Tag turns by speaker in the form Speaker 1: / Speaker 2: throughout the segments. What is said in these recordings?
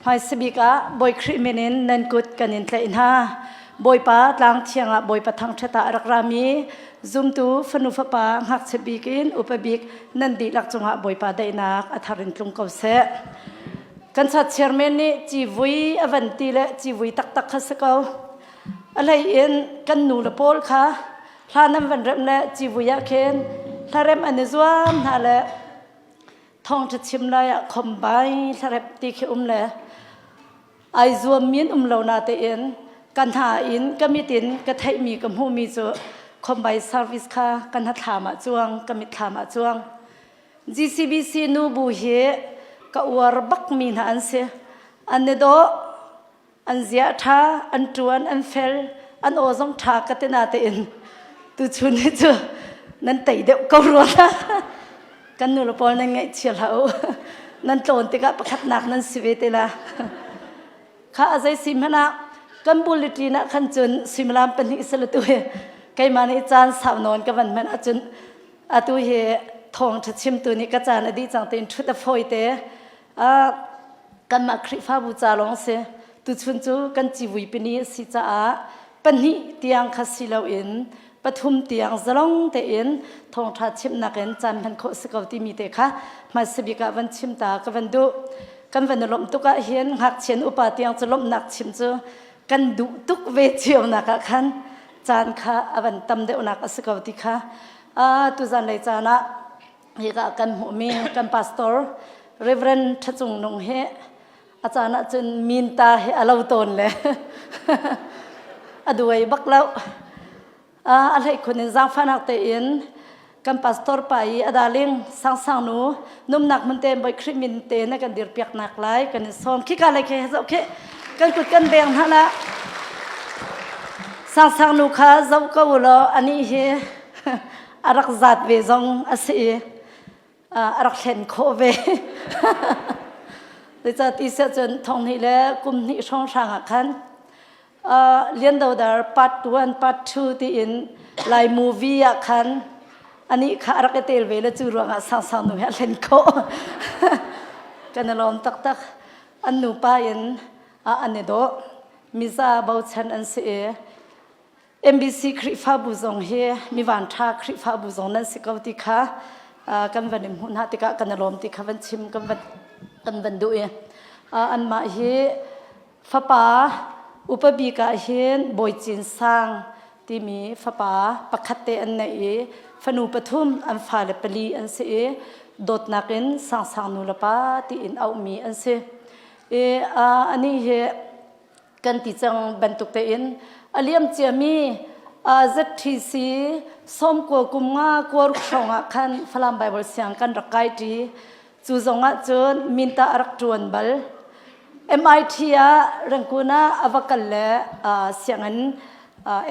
Speaker 1: Hmaisabik ah Bawi Khrih min in nan kut kan in tlaih hna. Bawipa tlang thiang ah Bawipa thangṭhat ah a rak rami zumtu fanu fapa ngakchia bik in upa bik nan dihlak cungah Bawipa daihnak a thar in tlung ko seh. Kan chat chairman nih civui a van ti le civui taktak kha si ko. A hlei in kan nu le pawl kha hla nan van remh le civui ah khin hlarem an i zuam hna le thawngṭha chim lai ah khombai hlarep ti khi um le ai zuam min um lo na tein ka hna in ka mit in ka theihmi ka hmuhmi cu khombai service kha ka hnathlam ah cuang ka mitthlam ah cuang GCBC nu bu hi ka uar bakmi hna an si an i dawh an zia ṭha an ṭuan an fel an aw zong ṭha ka ti na tein tuchun hi cu nan tei deuh ko rua kan nu le pawl nan ngaihchia hlah u nan tlawn tikah pakhatnak nan si ve te la kha a zei si hmanh ah kan bulletin ah khan cun suimilam pahnih sila tu hi keimah nih caan sau nawn ka van hmanh ahcun atu hi thawngṭha chimtu nih ka caan a dih cang tein ṭhut a fawi te kanmah Khrihfabu ca lawng si tuchun cu kan civui pini a si caah pahnih tiang kha si loin pathum tiang zalong tein thawngṭha chimnak in caan hman khawh si ko timi te kha hmaisa bik ah van chim ta ka van duh kan van i lawmh tuk ah hin ngakchian upa tiang cu lawmhnak chim cu kan duh tuk ve cionak ah khan caan kha a van tam deuhnak a si ko ti kha tuzan lei caan ah hika kan hmuhmi kan pastor Reverend Tha Cung Nung hi a caan ahcun minta hi a lo tawn le a duai bak lo a hleikhun in zaangfahnak tein kan pastor pa i a darling sangsang nu numnak hmun te Bawi Khrih min te na kan dirpiak nak lai kan in sawm khika lei khi zoh khi kan kut kan beng hna la sangsang nu kha zoh ko law ani hi a rak zat ve zong a si i a rak thlen khawh ve. Zeicah ti siah cun thonghnih le kum hnih hrawnghrang ah khan Lian Do Dar part 1 part 2 tiin Lai movie ah khan anih kha a rak i tel ve le cu ruangah sangsang nu he a thlen khawh. Kan i lawm taktak. An nupa in an i dawh. Miza bochan an si i MBC Khrihfabu zong hi mi vanṭha Khrihfabu zong nan si ko ti kha kan van in hmuh hna tikah kan i lawm ti kha van chim kan van kan van duh i anmah hi fapa upa bik ah hin Bawi Cin Sang timi fapa pakhat te an neih i fanu pathum an fale pali an si i dawtnak in sangsang nu le pa tiin auhmi an si i anih hi kan ti cang bantuk tein a liam ciami ZTC sawmkua kum nga kuaruk hrawng ah khan Falam Bible siang kan rak kai ṭi. Cu zong ah cun minta a rak ṭuan bal. MIT ah Rangoon ah a va kal le sianginn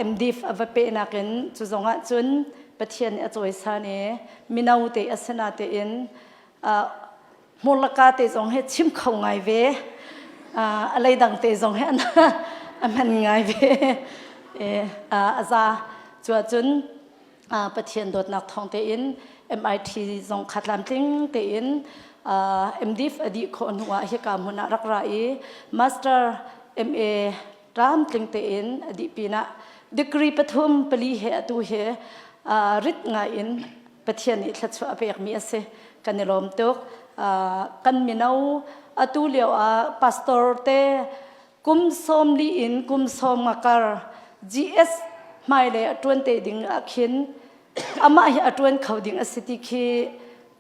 Speaker 1: MDiv a va pehnak in cu zong ah cun Pathian nih a cawisan i mino te a si natein hmurlaka te zong he chim kho ngai ve a leidang te zong he a hman ngai ve a za cuahcun Pathian dawtnak thawng tein MIT zong kha tlamtling tein MDiv a dih khawh hnu ah hika hmun ah rak ra i Master MA tlamtling tein a dih pinah degree pathum pali he atu he rit ngai in Pathian nih thluachuah a pekmi a si. Kan i lawm tuk. Kan mino atu lio ah pastor te kum sawm li in kum sawm nga kar GS hmailei a ṭuan te ding ah khin amah hi a ṭuan kho ding a si ti khi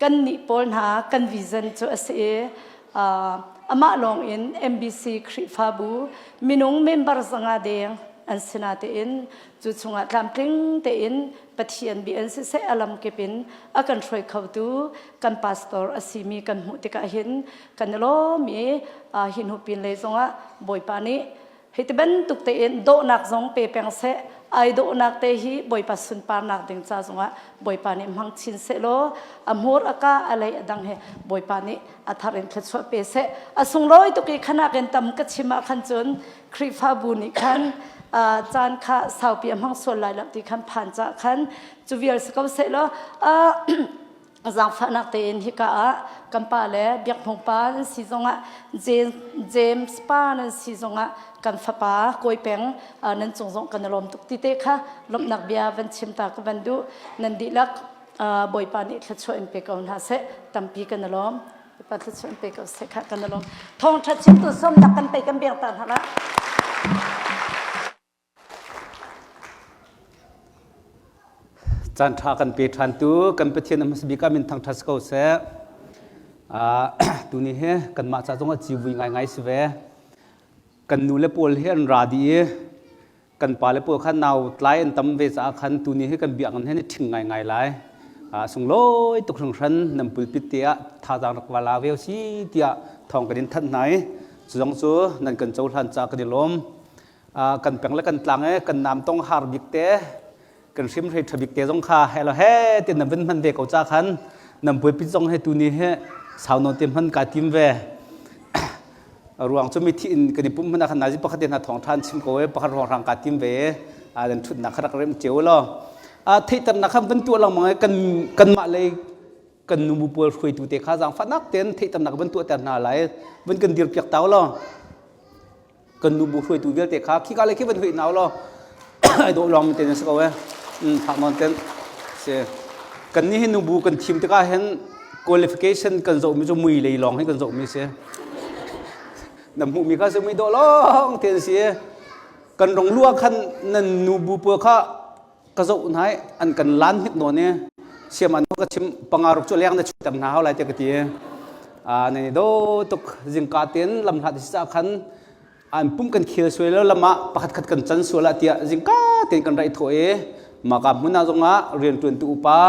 Speaker 1: kan nih pawl hna kan vision cu a si i amah lawng in MBC Khrihfabu minung member zanga deng an si natein cu chungah tlamtling tein Pathian bia in siseh a lamkip in a kan hruai khotu kan pastor a simi kan hmuh tikah hin kan i lawm i hi hnu pin lei zongah Bawipa nih hi ti bantuk tein dawhnak zong pe peng seh ai dawhnak te hi Bawipa sunparnak ding ca zongah Bawipa nih hmang chin seh law a hmur a ka a lei a dang he Bawipa nih a thar in thluachuah pe seh a sunglawi tuk i khanak in tam ka chim ah khan cun Khrihfabu nih khan caan kha saupi a hmang sual lai lo ti khan phan ca khan cu vial si ko seh law. Zaangfahnak tein hika ah kan pa le Biak Hmung pa nan si zongah James pa nan si zongah kan fapa Kawi Peng nan cung zong kan i lawm tuk ti te kha lawmhnak bia van chim ta ka van duh. Nan dihlak Bawipa nih thluachuah in pe ko hna seh. Tampi kan i lawm. Bawipa thluachuah in pe ko seh kha kan i lawm. Thawngṭha chimtu sawmnak kan pei kan biak ta hna la.
Speaker 2: Caan ṭha kan pe ṭhantu kan Pathian a hmasa bik ah min thangṭhat si ko seh. Tuni hi kanmah ca zongah civui ngaingai si ve. Kan nu le pawl hi an ra dih i kan pa le pawl kha nau tlai an tam ve caah khan tuni hi kan biakinn hi ni ṭhing ngaingai lai. Sunglawi tuk hringhran nan pulpit te ah thazaang rak va la ve si tiah thawng kan in thanh hna i cu zong cu nan kan cohlan caah kan i lawm. Kan peng le kan tlang i kan nam tong har bik te kan hrim hrei tha bik te zong kha he lo he tin nan vun hman ve ko cha khan nan pulpit zong he tu ni he sau non te hman ka tim ve. Ruang cu mi thi in kan i pum hmana khan nazi pakhat hna thong than chim ko e pakhat ruang rang ka tim ve a dan thut nak kha rak rem cheu lo. A theihter nak khan van tuah lengmang i kan kanmah lei kan nubu pawl hruaitu te kha zaangfahnak ten theihternak van tuahter hna lai van kan dir piak tau lo. Kan nubu hruaitu vialte kha khika le khi van hui nau law ai dawh lawng ten si ko e. Thak non ten si. Kan ni hi nubu kan thim tikah hin qualification kan zoh mi cu mui lei lawng hi kan zoh mi si. Na hmuh mi kha si mui dawh lawng ten si. Kan rong lua khan nan nubu pawl kha ka zoh hna i an kan lan hnik nawn i siam an ka chim panga ruk cu leng na chuter hna hau lai te ka ti. A nei do tuk zingka ten lam hlat si khan an pum kan khil suai lo lama pakhat khat kan chan sual tiah zingka ten kan rai tho e. Maka hmun ah zongah rian tuan tu upa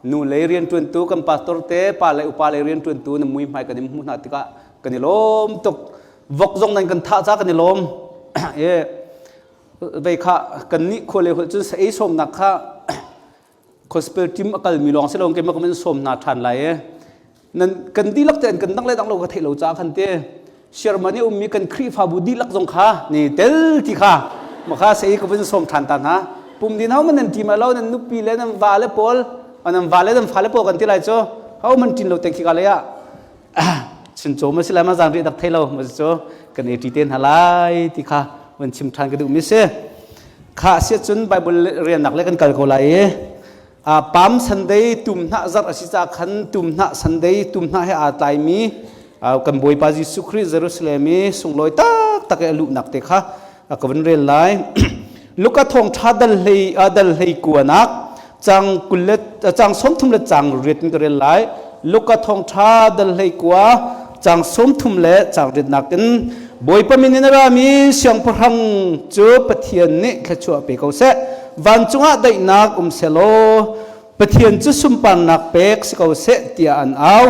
Speaker 2: nu lei rian tuan tu kan pastor te pa lei upa lei rian tuan tu na mui hmai kan im hmu hna tikah kan i lawm tuk. Vok zong nan kan thah ca kan i lawm. E vei kha kan nih khua le holh cun sa ei sawmnak kha gospel team a kalmi lawng si lo keimah ka sawm hna ṭhan lai e. Nan kan dihlak te kan dang le dang lo ka theih lo ca khan te Sherman i ummi kan Khrihfabu dihlak zong kha ni tel ti kha ma kha sei ka vun sawm ṭhan ta hna. Pum din ho man nan ṭim lo nan nupi le nan va le pawl nan va le nan fa le pawl kan ti lai cu ho man ṭin lo te khi ka le ah chuncaw ma si lai ma zan ri dak thei lo ma cu kan ei ṭi te hna lai ti kha van chim ṭhan ka duh mi si. Kha sia cun Bible riannak le kan kal ko lai i Palm Sunday tum hnah zarh a si ca khan tum hnah Sunday tum hnah he aa tlaimi kan Bawipa Jesuh Khrih Jerusalem i sunglawi taktak i a luhnak te kha ka van rel lai. Luka thawngṭha dal hlei dal hlei kuanak cang kul le cang 30 le cang riat in ka rel lai. Luka thawngṭha dal hlei kua cang 30 le cang riatnak in Bawipa min in a rami siangpahrang cu Pathian nih thluachuah pe ko seh. Vancung ah daihnak um selaw Pathian cu sunparnak pek si ko seh tiah an au.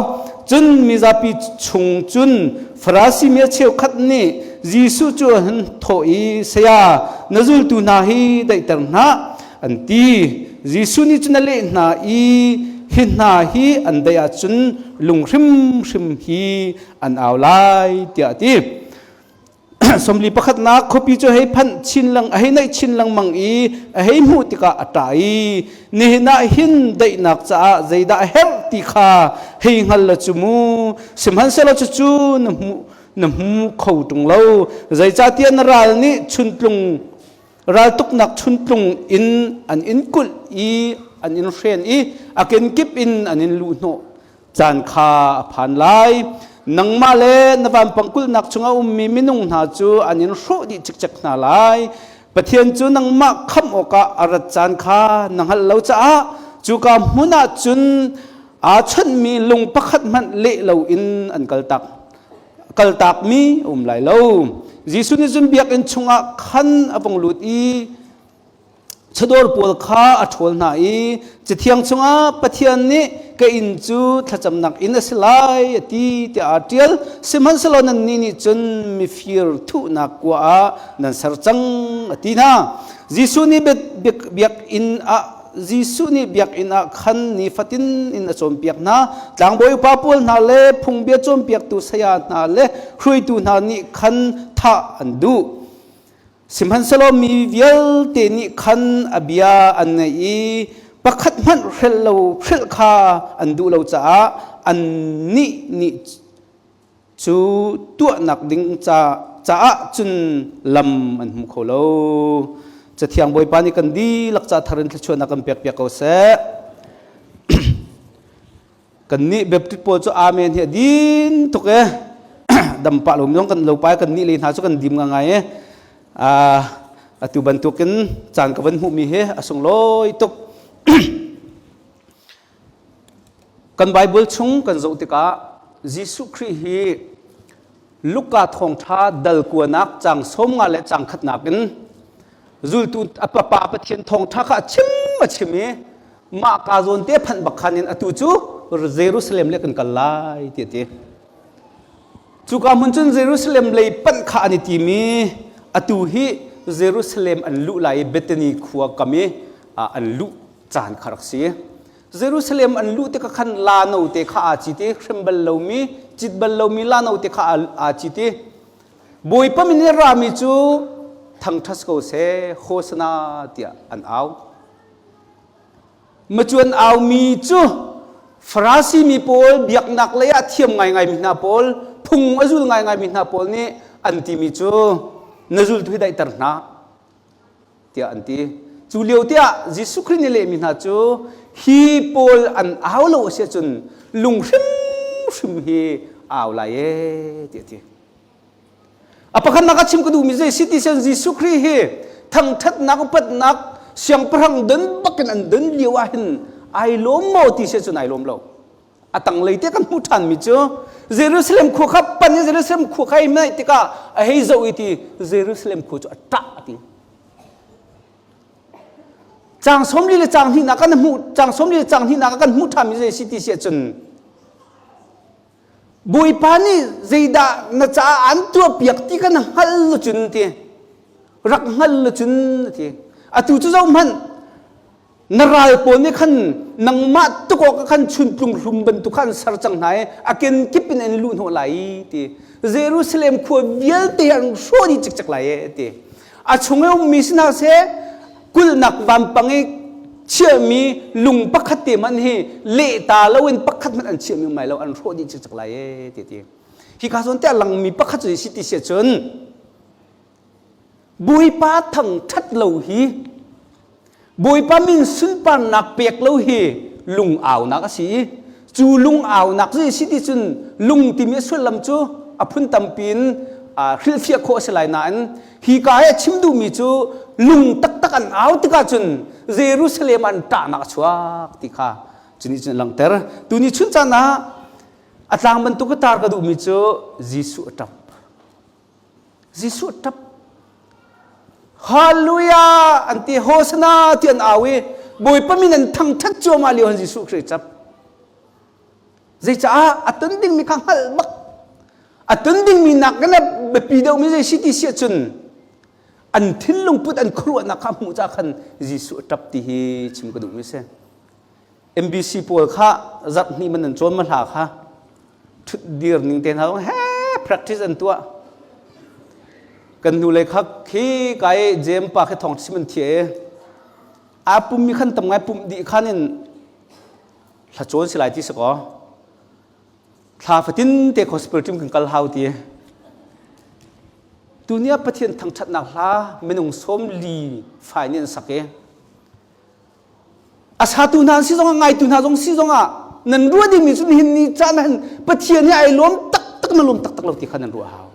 Speaker 2: Cun mizapi chung cun Farasi mi a cheukhat nih Jesuh cu an thawh i, Saya, na zultu hna hi daihter hna, an ti. Jesuh nih cun a leh hna i, Hi hna hi an daih ahcun lung hrimhrim hi an au lai, tiah a ti. Somli pakhatnak khuapi cu hei phanh chin lang a hei naih chin lengmang i a hei hmuh tikah a ṭah i nihin ah hin daihnak caah zeidah a herh ti kha hei hngal la cu mu. Sihmanhsehlaw cucu na hmu na hmu kho ṭung lo. Zeicahtiah na ral nih chuntlung raltuknak chuntlung in an in kulh i an in hren i a kenkip in an in luhhnawh caan kha a phan lai. Nangmah le na vampang kulhnak chungah ummi minung hna cu an in hrawh dih cikcek hna lai. Pathian cu nangmah khamh awkah a rat caan kha na hngalh lo caah cuka hmun ah cun aa chawnhmi lung pakhat hmanh leh loin an kaltak kaltakmi a um lai lo. Jesuh nih cun biakinn chungah khan a vung lut i chawdawr pawl kha a ṭhawl hna i Cathiang chungah Pathian nih ka inn cu thlacamnak inn a si lai a ti tiah aa ṭial. Sihmanhsehlaw nannih nih cun mifir thuhnak kua ah nan ser cang a ti hna. Jesuh nih biakinn ah Jesuh nih biakinn ah khan nifatin in a cawnpiak hna. Tlangbawi upa pawl hna le phungbia cawnpiaktu saya hna le hruaitu hna nih khan thah an duh. Sihmanhsehlaw mi vialte nih khan a bia an ngaih i. Pakhat hmanh hrelh lo hrelh kha an duh lo caah annih nih cu tuahnak ding ca caah cun lam an hmu kho lo. Cathiang Bawipa nih kan dihlak ca thar in thluachuahnak kan pekpiak ko seh. Kannih Baptist pawl cu amen hi a din tuk e. Dam pah lo mi zong kan lo pa kan nih le hna cu kan dim ngai e. Atu bantukin caan ka van hmuhmi hi a sunglawi tuk. Kan Bible chung kan zoh tikah Jesuh Khrih hi Luka thawngṭha dal kuanak cang 50 le cang khatnak in zultu a papa Pathian thawngṭha kha a chim a chim i mah ka zawn te phanh bak khan in atu cu Jerusalem le kan kal lai ti a ti. Cuka hmun cun Jerusalem lei panh kha an i tim i atu hi Jerusalem an luh lai i Bethany khua kam i an luh caan kha rak si. Jerusalem an luh tikah khan la note kha aa cit i hrem bal lomi, cit bal lomi la note kha aa cit i Bawipa min in rami cu thangṭhat ko seh, Hosana tiah an au. Macuan aumi cu Farasi mi pawl biaknak lei ah thiam ngaingai mi hna pawl, phung a zul ngaingai mi hna pawl nih an timi cu na zultu hi daihter hna tiah an ti. Cu lio tiah Jesuh Khrih nih lehmi hna cu hi pawl an au lo a si ahcun lung hrimhrim hi au lai ee tiah a ti. A pakhatnak ah chim ka duhmi zei si ti sian Jesuh Khrih hi thangṭhatnak upatnak siangpahrang don bakin an don lio ah hin ai lawm maw ti si cun ai lawm lo. A tanglei te kan hmuh ṭhanmi cu Jerusalem khua kha pan in Jerusalem khua kha i naih tikah a hei zoh i ti Jerusalem khua cu a ṭah a ti. Caang 40 le caang hnihnak kan hmuh caang 40 le caang hnihnak ah kan hmuh ṭhanmi zei si ti si ahcun Bawipa nih zeidah na caah an tuahpiak ti kan hngal lo cun ti rak hngal lo cun ti atu cu zohhmanh na ral pawl nih khan nangmah tuk awk khan chuntlung hlum bantuk khan ser cang hna i a kenkip in an luh hnawh lai ti Jerusalem khua vialte an hrawh dih cikcek lai e ti a chung i ummi si hna seh kulhnak vampang i chiahmi lung pakhat te hmanh hi lehta loin pakhat hmanh an chiahmi um lai lo an hrawh dih cikcek lai e ti ti hi ka zawn te a langmi pakhat cu si ti si cun Bawipa thangṭhat lo hi Bawipa min sunparnak pek lo hi lungaunak a si i cu lungaunak cu si ti cun lung timi a sullam cu a phun tampi in hrilhfiah khawh a si lai nain hi ka i a chim duhmi cu lung taktak an au tikah cun Jerusalem an ṭahnak a chuak ti kha cu nih cun a langhter. Tuni chun caan ah a tlang bantuk a tar ka duhmi cu Jesuh a ṭap. Jesuh ṭap. Hallelujah an ti Hosanna ti an au i Bawipa min an thangṭhat cuahmah lio han Jesuh Khrih ṭap. Zeicaah a ton dingmi kha hngalh bak. A ton dingmi nak in a biapi deuhmi zei si ti si ahcun an thinlung put an khuaruahnak kha hmuh ca khan Jesuh a ṭap ti hi chim ka duhmi si. MBC pawl kha zarh hnih man an cawn ma hla kha ṭhut dir ning te hna zong he practice an tuah kan hnu lei kha khi kai jem pa khi thong sim an thie a pum mi khan tam ngai pum dih khan in thla cawn si lai ti si ko thla fatin te gospel team kan kal hau ti tunia pathian thangthatnak hla minung som li fai ni an sak i A satu hna si zongah ngaitu hna zong si zongah nan ruah dingmi cu nihin ni caan ah hin Pathian hi ai lawm taktak na lawm taktak lo ti kha nan ruah hau.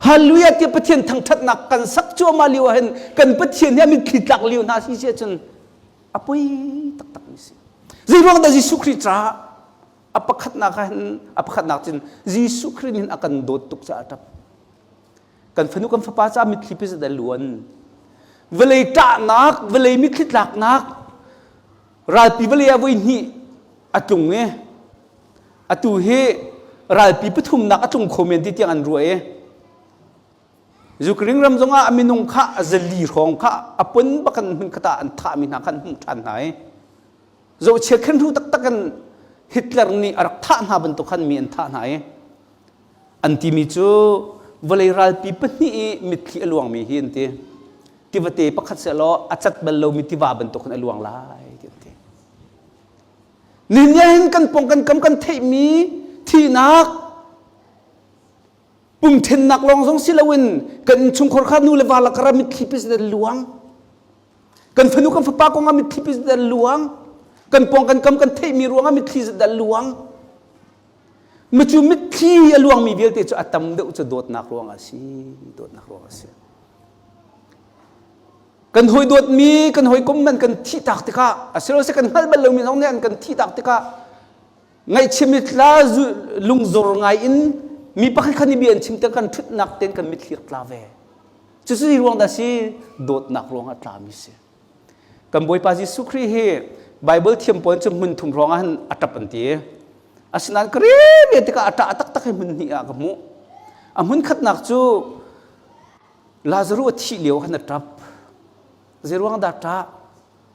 Speaker 2: Hallelujah tiah Pathian thangthatnak kan sak cuahmah lio ah hin kan Pathian hi a mitthli tlak lio hna si si ahcun a poi taktak mi si. Zeiruang dah Jesuh Khrih caah a pakhatnak ah hin a pakhatnak cun Jesuh Khrih nih hin a kan dawt tuk caah a ṭap. Kan fanu kan fapa caah mitthli pi zat a luan. Vawlei ṭahnak, vawlei mitthli tlaknak, ralpi vawlei ah voi hnih a tlung i atu hi ralpi pathumnak a tlung kho men ti tiang an ruah i Ukraine ram zongah a minung kha a zali hrawng kha a pon bakan hmun khat ah an thahmi hna kha an hmuh ṭhan hna i zohchia khen hru taktak in Hitler nih a rak thah hna bantuk khan mi an thah hna i An timi cu vawlei ralpi pahnih i mitthli a luangmi hi an ti. Tivate pakhat sehlaw a cat bal lomi tiva bantuk in a luang lai ti an ti. Nihin hin kan pong kan kam kan theihmi thihnak pumthennak lawng zong si loin kan innchungkhar kha nu le va lakar ah mitthli pi zet luang. Kan fanu kan fapa kong ah mitthli pi zet luang. Kan pong kan kam kan theihmi ruang ah mitthli zet luang. Micu mitthli a luangmi vialte cu a tam deuh cu dawtnak ruang ah si, dawtnak ruang ah si. Kan hawi dawtmi, kan hawikom man kan thih tak tikah, asilose kan hngalh bal lomi zong nih an kan thih tak tikah, ngaihchia mitla lungzor ngai in mi pakhat khat nih bia an chim te kan ṭhutnak tein kan mitthli rak tla ve. Cucu zei ruang dah si? Dawtnak ruangah tlami si. Kan Bawipa Jesuh Khrih hi Bible thiam pawl cu hmun thum ruangah hin a ṭap an ti. Asinain ka rel tikah a ṭah taktak hi hmun hnih ah ka hmuh. A hmun khatnak cu Lazaruh a thih lio khan a ṭap. Zeiruang dah ṭah?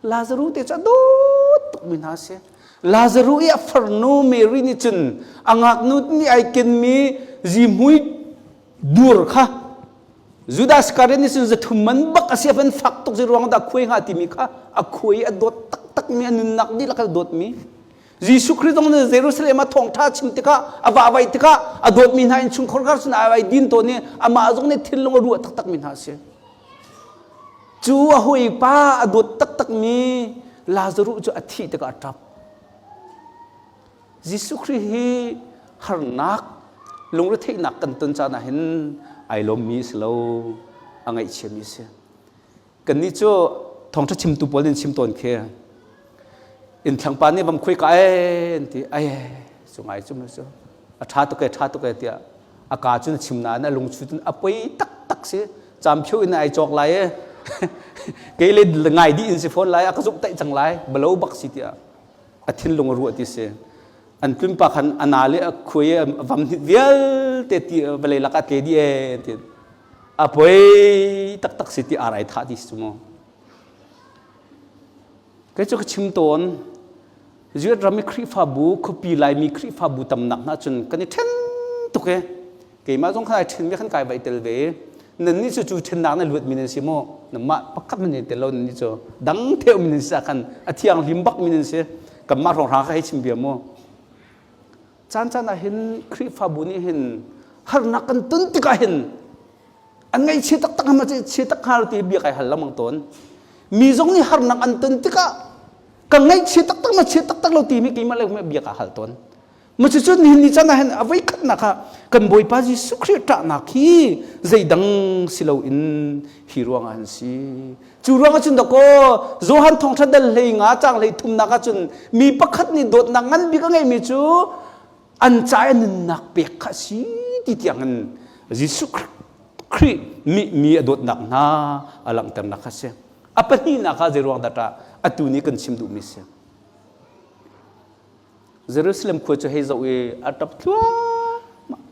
Speaker 2: Lazaruh te cu a dawt tukmi hna a si. Lazaruh i a farnu Mary nih cun a ngaknu nih ai kenmi zihmui dur kha Judas Iscariot nih cun zathum man bak a si a van fak tuk zeiruang dah khuai hnga timi kha a khuai i a dawt taktakmi a nunnak dihlak a dawtmi Jesuh Khrih zong nih Jerusalem ah thawngṭha chim tikah a vahvaih tikah a dawtmi hna innchungkhar kar sin ai din tawn i amah zong nih thinlung a ruah taktakmi hna a si. Cu a hawipa a dawt taktakmi Lazaruh cu a thih tikah a ṭap. Jesuh Khrih hi harnak lungretheihnak kan ton caan ah hin ai lawmmi si lo, a ngaihchiami a si. Kannih cu thawngṭha chimtu pawl in chim tawn khi innthlangpa nih vam khui ka ai an ti ai cu ngai cu cu a ṭha tuk e ṭha tuk e tiah a ka cun a chim nain a lung cun a poi taktak si camphio in ai cawk lai e kei le ngai dih in si fawn lai a ka zumh taih cang lai balo bak si tiah a thinlung a ruah ti si an tlunpa khan a na le a khuai a vam hnit vialte ti vawlei lakah tle dih e ti a poi taktak si ti ar ai thah ti si mu kei cu ka chim tawn US ram i Khrihfabu khuapi Laimi Khrihfabu tamnak hna cun kan i ṭhen tuk e keimah zong khan ai ṭhen mi khan kai vai tel ve nan nih cu cu ṭhennak na luat mi nan si mu namah pakhat man tel lo nan nih cu dang theu mi nan si khan a thianghlim bak mi nan si kanmah hrawng ka hei chim bia mu caan caan ah hin Khrihfabu nih hin harnak kan ton tikah hin an ngaihchia taktak ma chia tak hnga ti bia kai hal lengmang tawn mi zong nih harnak an ton tikah ka ngaihchia taktak ma chia taktak lo timi keimah le bia ka hal tawn ma cucu nihin ni caan ah hin a voi khatnak ah kan Bawipa Jesuh Khrih ṭahnak hi zeidang si loin hi ruangah an si Cu ruangah cun dakaw Johan thawngṭha dal hlei nga cang hlei thumnak ah cun mi pakhat nih dawtnak ngan bik a ngeihmi cu an ca i nunnak pek kha a si ti tiang in Jesuh Khrih nih mi a dawtnak hna a langhternak kha a si. A pahnihnak ah zeiruang dah ṭah atu ni kan chim duhmi si. Jerusalem khua cu hei zoh i a ṭap thluahmah.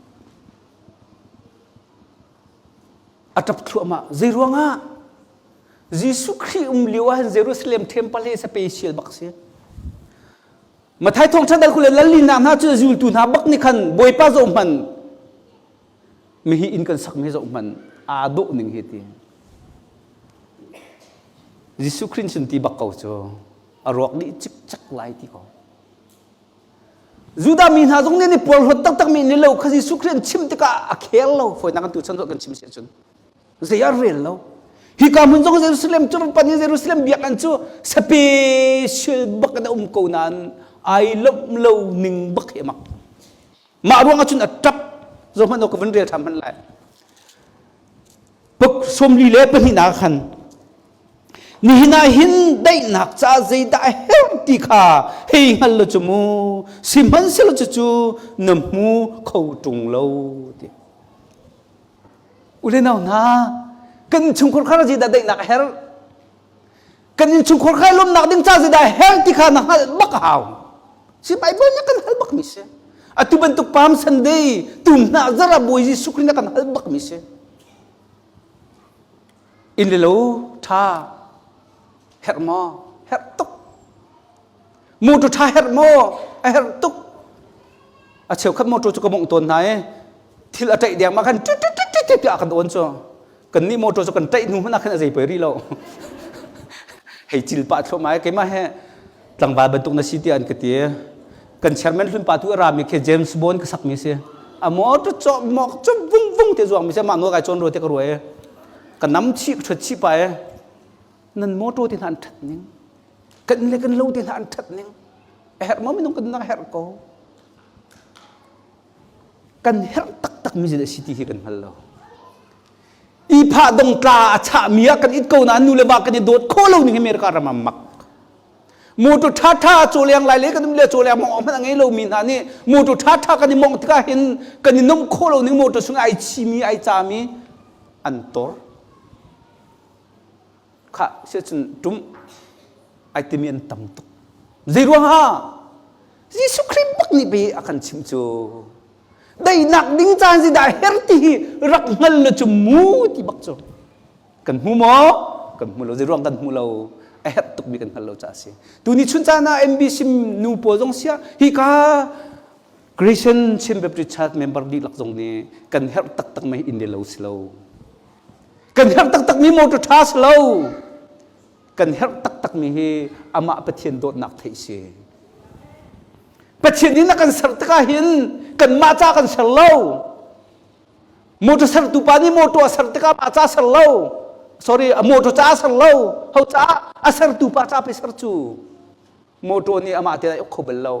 Speaker 2: A ṭap thluahmah. Zeiruangah? Jesuh Khrih um lio ah hin Jerusalem temple hi special bak si. Mathai thawngṭha dal kule lallinak hna cu zultu hna bak nih khan Bawipa zoh hmanh mihi inn kan sak mi zoh hmanh aa dawh ning hi ti. Jesuh Khrih sin ti bak ko cu a ruak dih cikcek lai ti ko. Judah mi hna zong nih an i porhlawt taktakmi ni lo kha Jesuh Khrih an chim tikah a khel lo. Fawinak kan tuchan kan chim si ahcun zei a rel lo. Hika hmun zong Jerusalem cu pan in Jerusalem biakinn cu special bak in a um ko nain ai lawmh lo ning bak hi a mak. Mah ruang ahcun a ṭap. Zohhmanh ka vun rel ṭhan hmanh lai. Sawmli le pahnihnak khan Nihin ah hin daihnak caah zeidah a herh ti kha hei hngal lo cu mu sihmanhsehlaw cucu na hmu kho ṭung lo ti. U le nau hna kan innchungkhar kha zeidah daihnak a herh kan innchungkhar kha lawmnak ding caah zeidah a herh ti kha na hngalh bak a hau. Si Bible nih kan hal bakmi si. Atu bantuk Palm Sunday tum hna zara Bawi Jesuh Khrih na kan hal bakmi si. Inn le lo ṭha herh maw? Herh tuk. Motor ṭha herh maw? A herh tuk. A cheukhat motor cu ka mongh tawn hna i thil a ṭaih deng ma khan ṭit ṭit ṭit ṭit tiah kan awn cu. Kan nih motor cu kan ṭaih hnu hmanh ah khan a zei poi rih lo. Hei cil pah thluahmah i keimah he tlangval bantuk na si tiah an ka ti. Kan chairman hlun pa tu a rami khi James Bond ka sakmi si. A motor cawh mok cu vung vung te zuang mi si mah nual kai cawn ro te ka ruai. Ka nam chih ka ṭhut chih pa e. Nan motor te hna an ṭhat ning. Kan le kan lo te hna an ṭhat ning. A herh maw minung kan nak herh ko. Kan herh taktak mi zeidah si ti hi kan hngal lo. I phah dongtla a chahmi ah kan it ko nain nu le va kan i dawt khawh lo ning hi America ram ah mak. Motor ṭhaṭha cawleng lai le kan um le cawleng mong hmanh a ngei lomi hna nih motor ṭhaṭha kan i mongh tikah hin kan i nomh khawh lo ning motor sung ai chimi ai cami an tor. Khah siacun ṭum ai timi an tam tuk. Zei ruangah? Jesuh Khrih bak nih pei a kan chimh cu. Daihnak ding caan si dah her ti hi rak hngal le cu mu ti bak cu. Kan hmu maw? Kan hmu lo. Zei ruang kan hmu lo? A herh tukmi kan hngal lo caah a si. Tuni chun caan ah MBC nu pawl zong sia hi ka Christian Chin Baptist Church member dihlak zong nih kan herh taktak mei inn le lo si lo. Kan herh taktak mi motor ṭha si lo. Kan herh taktakmi hi amah Pathian dawtnak theih si. Pathian in a kan ser tikah hin kanmah ca kan ser lo. Motor sertu pa nih motor a ser tikah mah ca ser lo. Sorry, a motor ca a ser lo. Ho ca a sertu pa ca pe ser cu. Motor nih amah te uk kho bal lo.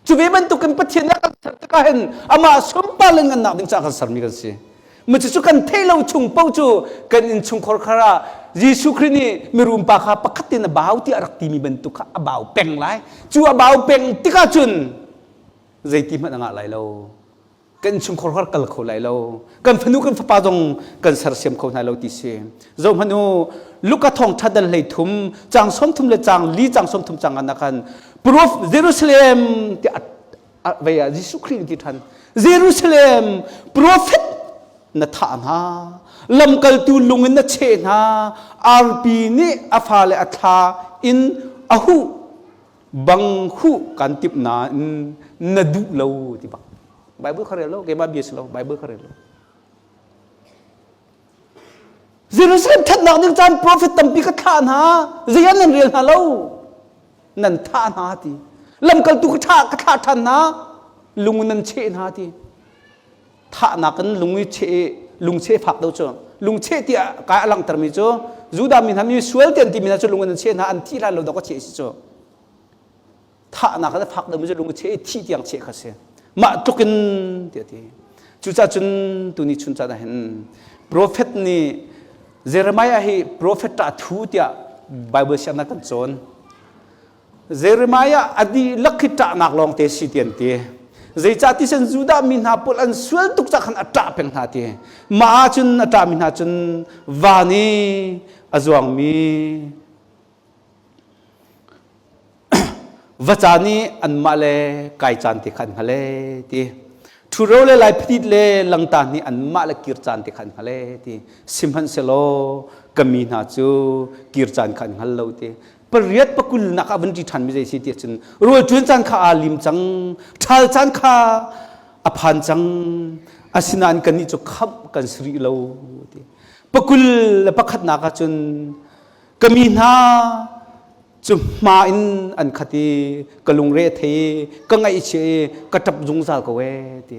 Speaker 2: Cu ve bantukin Pathian nih a kan ser tikah hin amah sunpar le ngannak ding caah kan sermi kan si. Mu cu kan theih lo chung paoh cu kan innchungkhar khar ah Jesuh Khrih nih mirum pa kha pakhat in a bau tiah a rak timi bantuk kha a bau peng lai. Cu a bau peng tikah cun zeiti hmanh a ngah lai lo. Kan innchungkhar kar kal kho lai lo. Kan fanu kan fapa zong kan sersiam kho hna lo ti si. Zoh hmanh u, Luka thawng ṭhat dal hlei thum, cang 30 le cang li cang 30 cang an khan proof Jerusalem ti vei ah Jesuh Khrih ti ṭhan. Jerusalem prophet na thah hna lamkaltu lung in na cheh hna arpi nih a fale a thla in a huh bang huh kan timh nain na duh lo ti bak Bible kha rel lo keimah bia si lo Bible kha rel lo Jerusalem thatnak ding caan prophet tampi ka thlah hna zei an nan rel hna lo nan thah hna ti lamkaltu ka thah ka thlah ṭhan hna lung nan cheh hna ti thahnak in lung i cheh lungcheh fak do cu lungcheh tiah kai a langhtermi cu Judah mi hna mi sual ti an timi hna cu lung in an cheh hna an thih hlan lo dok a cheh si cu thahnak in a fak deuhmi cu lung i cheh i thih tiang cheh kha si mah tluk in tiah ti cucaah cun tuni chun caan ah hin prophet nih Jeremiah hi prophet ṭah thu tiah Bible siangnak kan cawn Jeremiah a dihlak khi ṭahnak lawng te si ti an ti. Zeicah ti sen Judah mi hna pawl an sual tuk cah khan a ṭah peng hna ti. Mah ahcun a ṭahmi hna cun van i a zuangmi vaca nih anmah le kai caan te kha an hngal ee ti. Ṭhuro le laiphatit le langta nih anmah le kir caan te kha an hngal ee ti. Sihmanhsehlaw ka mi hna cu kir caan kha an hngal lo ti. Pariat pakul nak ah van ṭi ṭhan mi zei si ti cun rawl ṭuan caan kha aa lim cang ṭhal caan kha a phan cang asinain kannih cu khamh kan si rih lo ti pakul le pakhatnak ah cun ka mi hna cu hma in an khat i ka lungre a thei i ka ngaihchia i ka ṭap zungzal ko ee ti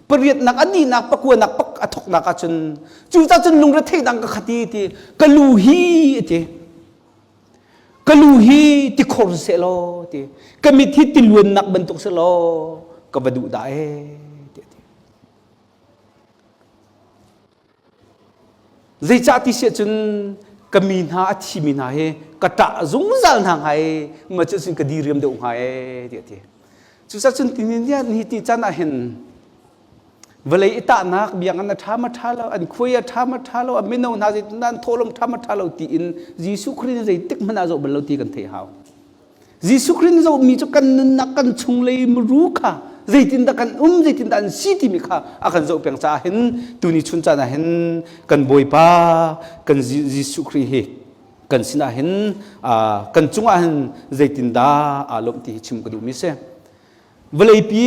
Speaker 2: pariatnak a nihnak pakuanak pak a thawknak ah cun cu cah cun lungre theihnak ka khat i ti ka lu hi a ti Ka lu hi tikhor seh law ti ka mit hi tiluannak bantuk seh law ka va duh dah ee ti a ti. Zeicah ti siah cun ka mi hna a thimi hna hi ka ṭah zungzal hna hnga i ma cu cun ka diriam deuh hnga ee ti a ti. Cucaah cun tinin ni ti caan ah hin Vawlei i tahnak biakinn a ṭha ma ṭha lo, an khuai a ṭha ma ṭha lo, a mino hna zeitindah an thawhlawm ṭha ma ṭha lo tiin Jesuh Khrih nih zeitik hmanh ah zoh bal lo ti kan theih hau. Jesuh Khrih nih zohmi cu kan nunnak kan chunglei muru kha zeitindah kan um, zeitindah an si timi kha a kan zoh peng caah hin tuni chun caan ah hin kan Bawipa kan Jesuh Khrih hi kan sinah hin kan cungah hin zeitindah aa lawmh ti hi chim ka duhmi si. Vawleipi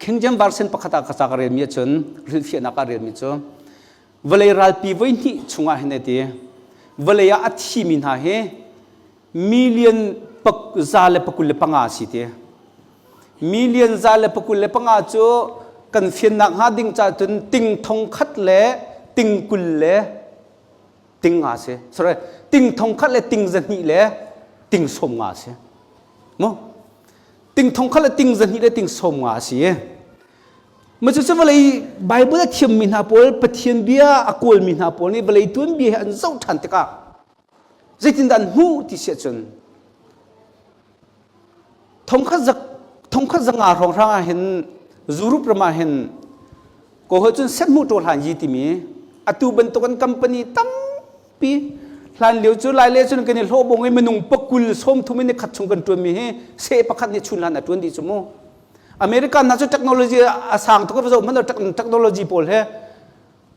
Speaker 2: King James Version pakhat ah ka ca ka relmi ahcun hrilhfiahnak ah relmi cu. Vawlei ralpi voihnih chungah hin a ti. Vawlei ah a thimi hna hi million 125 si ti. Million 125 cu kan fiannak hnga ding ca cun ting thong khat le ting kul le ting nga si. Sorry, ting thong khat le ting zahnih le ting sawm nga si. Mu? Ting thong khat le ting zahnih le ting sawm nga si. Ma cu vawlei Bible a thiammi hna pawl Pathian bia a kawlmi hna pawl nih vawlei tuanbia he an zoh ṭhan tikah zeitindah an hmuh ti si ahcun thongkhat zanga hrawnghrang ah hin Europe ram ah hin ko hoi cun sethmuh ṭaw hlan yi timi atu bantuk an company tampi hlan lio cu lai le cun kan i hlawh bong i minung pakul sawmthum in khat chung kan ṭuanmi hi seh pakhat nih chun hlan a ṭuan dih cu mu American hna cu technology a sang tuk zoh hmanh technology pawl he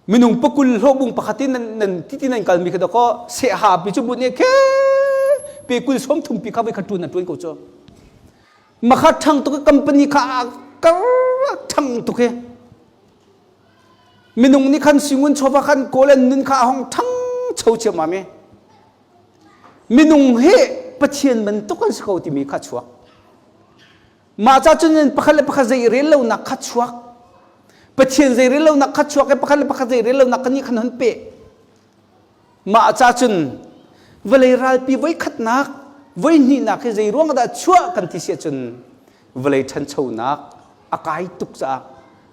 Speaker 2: minung pakul hlawhbung pakhat in nan nan titi nan kalmi kha dakaw seha pi cu but ne khe pe kul som thum pi kha voi khat tuan tuan ko chu makha thang tuk company kha kar thang tuk he minung nih khan singun chawva khan kawl an nun kha hong thang cho chiam ma mi minung he pathian bantuk an si ko timi kha chuak Mah ca cun pakhat le pakhat zei rel lonak kha chuak. Pathian zei rel lonak kha chuak i pakhat le pakhat zei rel lonak kan nih khan hon pe. Mah ca cun vawlei ralpi voi khatnak, voi hnihnak hi zei ruang dah chuah kan ti si ahcun vawlei ṭhanchonak a kai tuk caah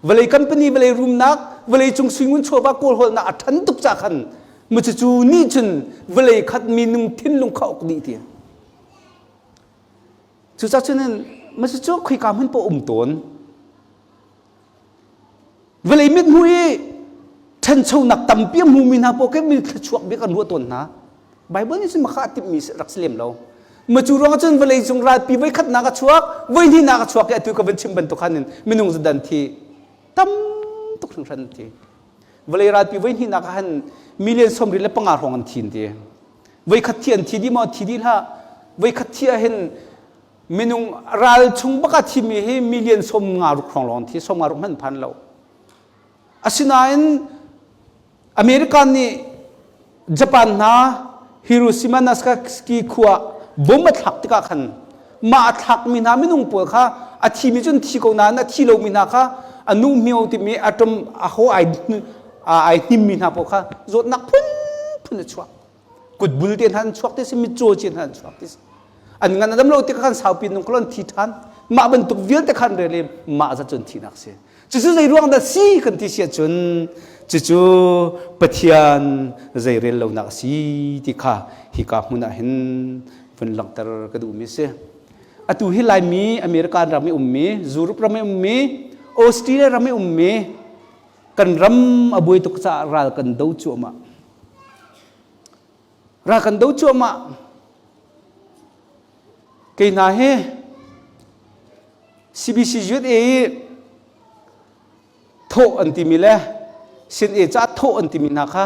Speaker 2: vawlei company vawlei rumnak vawlei cung suingun chawva kawlhawlnak a ṭhan tuk caah khan mucucu nih cun vawlei khat minung thinlung kha uk dih ti. Cucaah cun masi cu khoika hmun paoh um tawn. Vawlei mithmuh i ṭhanchonak tampi a hmumi hna paoh khi mi thluachuak bik an ruah tawn hna. Bible nih cun makha a timhmi rak si lem lo. Macu ruangah cun vawlei cung ralpi voi khatnak a chuak, voi hnihnak a chuak i atu ka van chim bantuk khan in minung zadan thi tam tuk hringhran thi. Vawlei ralpi voi hnihnak ah han million 75 hrawng an thin ti. Voikhat thi an thi dih maw? Thi dih hlah. Voikhat thi ah hin minung ral chung bak a thimi hi million som nga ruk hrawng lawng thi, som nga ruk hmanh phan lo. Asinain American nih Japan hna Hiroshima Nagasaki khua bom a thlak tikah khan mah a thlakmi hna minung pawl kha a thimi cun thi ko nain a thi lomi hna kha a nu hmio timi atom a ho ai ai hnimmi hna pawl kha zawtnak phunphun a chuak kutbul te hna an chuak ti si mitcaw ci hna an chuak ti si an ngan a dam lo tikah khan saupi nung khalon thi ṭhan mah bantuk vialte khan rel i mah zat cun thihnak si cucu zei ruang dah si kan ti si ahcun cucu Pathian zei rel lonak a si ti kha hika hmun ah hin vun langhter ka duhmi si atu hi Laimi American ram i ummi Europe ram i ummi Australia ram i ummi kan ram a buai tuk caah ral kan do cuahmah ral kan do cuahmah kei hna hi CBC USA i thawh an timi le sin e ca thawh an timi hna kha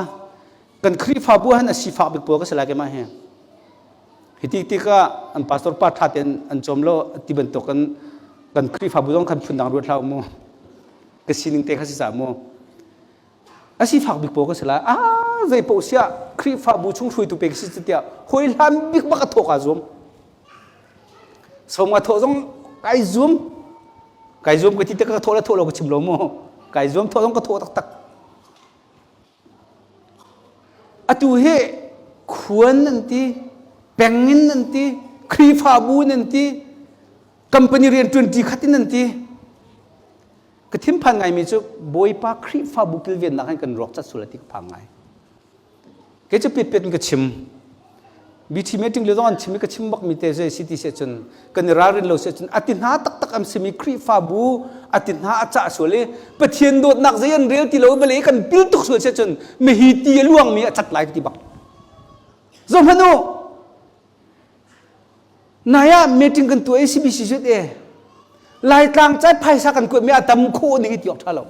Speaker 2: kan Khrihfabu han a sifak bik pawl ka si lai keimah hi hi ti tikah an pastor pa ṭha tein an cawm lo ti bantuk kan kan Khrihfabu zong khan phundang ruat hlah mu ka sining te kha si ca mu a sifak bik pawl ka si lai a zei paoh siah Khrihfabu chung hruaitu pe ka si tiah hawi hlan bik bak a thawh kaa zuam som a thawh zong kai zuam kai zuam ka ti te ka thawh le thawh lo ka chim lo mu kai zuam thawh zong ka thawh taktak atu hi khuan an ti peng in an ti Khrihfabu in an ti company rian ṭuanṭi khat in an ti Ka thinphan ngaimi cu Bawipa Khrihfabu kilvennak hin kan ruak cat sual ti ka phang ngai. Kei cu pitpet in ka chim. BT meeting le zong an chim i ka chim bakmi te zei si ti si ahcun kan i ralrin lo si ahcun a ti hna taktak am simi Khrihfabu a ti hna a cah sual i Pathian dawtnak zei an rel ti lo vale kan pil tuk sual si ahcun mihi ti a luangmi a cat lai ka ti bak. Zohhmanh u Nai ah meeting kan tuah i CBC zut e Laitlang cai phaisa kan kuat mi a tam khawh ning i ti awk ṭha lo.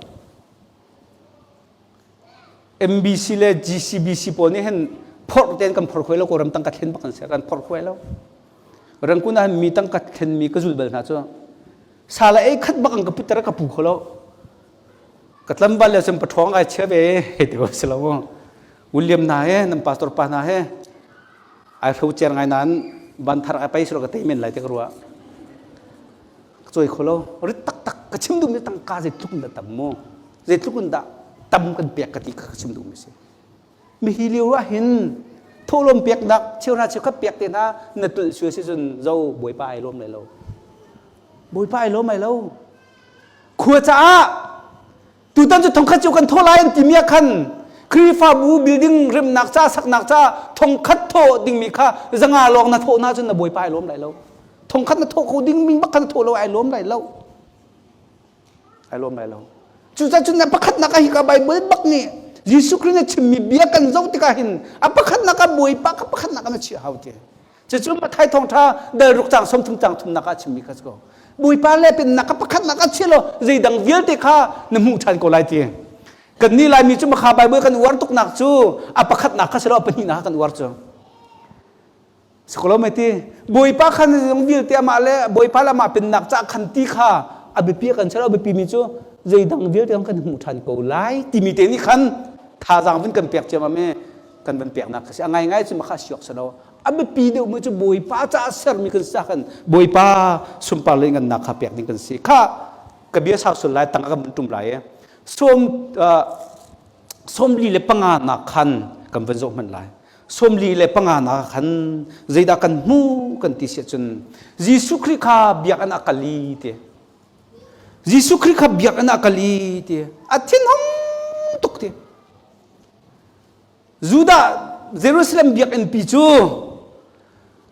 Speaker 2: MBC le GCBC pawl nih hin phorh tein kan phor khuai lo ko ram tang ka thlen bak kan si kan phor khuai lo. Rangkun ah mi tang ka thlen mi ka zul bal hna cu sala ei khat bak an ka putter ka pu kho lo. Ka tlangval le cun paṭhawng ai chia ve hei ti ko si lo mu. William hna he nan pastor pa hna he ai hro cer ngai nain ban thar ai pai silo ka tei men lai ti ka ruah. Ka cawi kho lo. Rit taktak ka chim duhmi tangka zeitluk in dah tam mu. Zeitluk in dah tam kan pek ka ti ka chim duhmi si. Mihi lio ah hin thawhlawm peknak cheuhra cheukhat pek te hna na tulh sual si cun zo Bawipa ai lawm lai lo. Bawipa ai lawm ai lo. Khua caah tutan cu thongkhat cu kan thawh lai an timi ah khan Khrihfabu building remnak ca saknak ca thongkhat thawh dingmi kha zanga lawng na thawh na cun na Bawipa ai lawm lai lo. Thongkhat na thawh kho dingmi bak kha na thawh lo ai lawm lai lo. Ai lawm lai lo. Cucaah cun a pakhatnak ah hika Bible bak nih Jesuh Khrih nih chimmi bia kan zoh tikah hin a pakhatnak ah Bawipa kha pakhatnak ah na chiah hau ti. Cucu Matthai thawngṭha dal ruk cang 30 cang thumnak ah chimmi kha si ko. Bawipa le pennak kha pakhatnak ah chia law zeidang vialte kha na hmuh ṭhan ko lai ti. Kannih Laimi cu makha Bible kan uar tuknak cu a pakhatnak kha si lo a pahnihnak kha kan uar cu. Sikolo ti Bawipa khan zong vialte amah le Bawipa le amah pennak ca khan ti kha a biapi kan ser a biapi mi cu zeidang vialte kan hmuh ṭhan ko lai timi te nih khan thazaang vun kan pek ciammam i kan van peknak kha si a ngaingai cu makha siok si lo a biapi deuh mi cu Bawipa caah sermi kan si khan Bawipa sunpar le ngannak kha pek ding kan si kha ka bia sau sul lai tang ka van tum lai som 45 nak khan kan van zoh hmanh lai 45 nak khan zeidah kan hmu kan ti siah cun Jesuh Khrih kha biakinn ah kal i ti Jesuh Khrih kha biakinn ah kal i ti a thinhung tuk ti Judah Jerusalem biakinn pi cu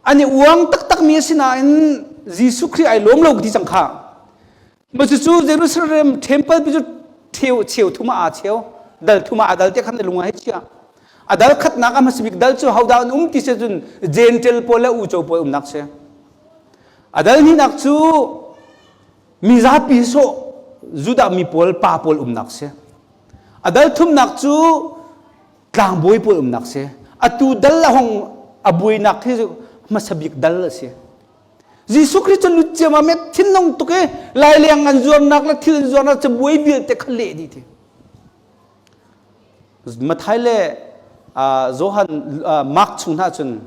Speaker 2: an i uang taktak mi a si nain Jesuh Khrih ai lawm lo ti cang kha Ma cucu Jerusalem temple pi cu cheu cheu thum ah aa cheu dal thum ah a dal te khan lung ah hei chia a dal khatnak a hmasa bik dal cu hodah an um ti si cun Gentile pawl le uco pawl umnak si a dal hnihnak cu mizapi sawh Judah mi pawl pa pawl umnak si a dal thumnak cu tlangbawi pawl umnak si atu dal a hong a buainak hi hmasa bik dal a si Jesuh Khrih cu lut ciammam i thinlung tuk i laileng an zuarnak le thil an zuarnak cabuai vialte kha leh dih ti. Matthai le Johan Mark chung hna cun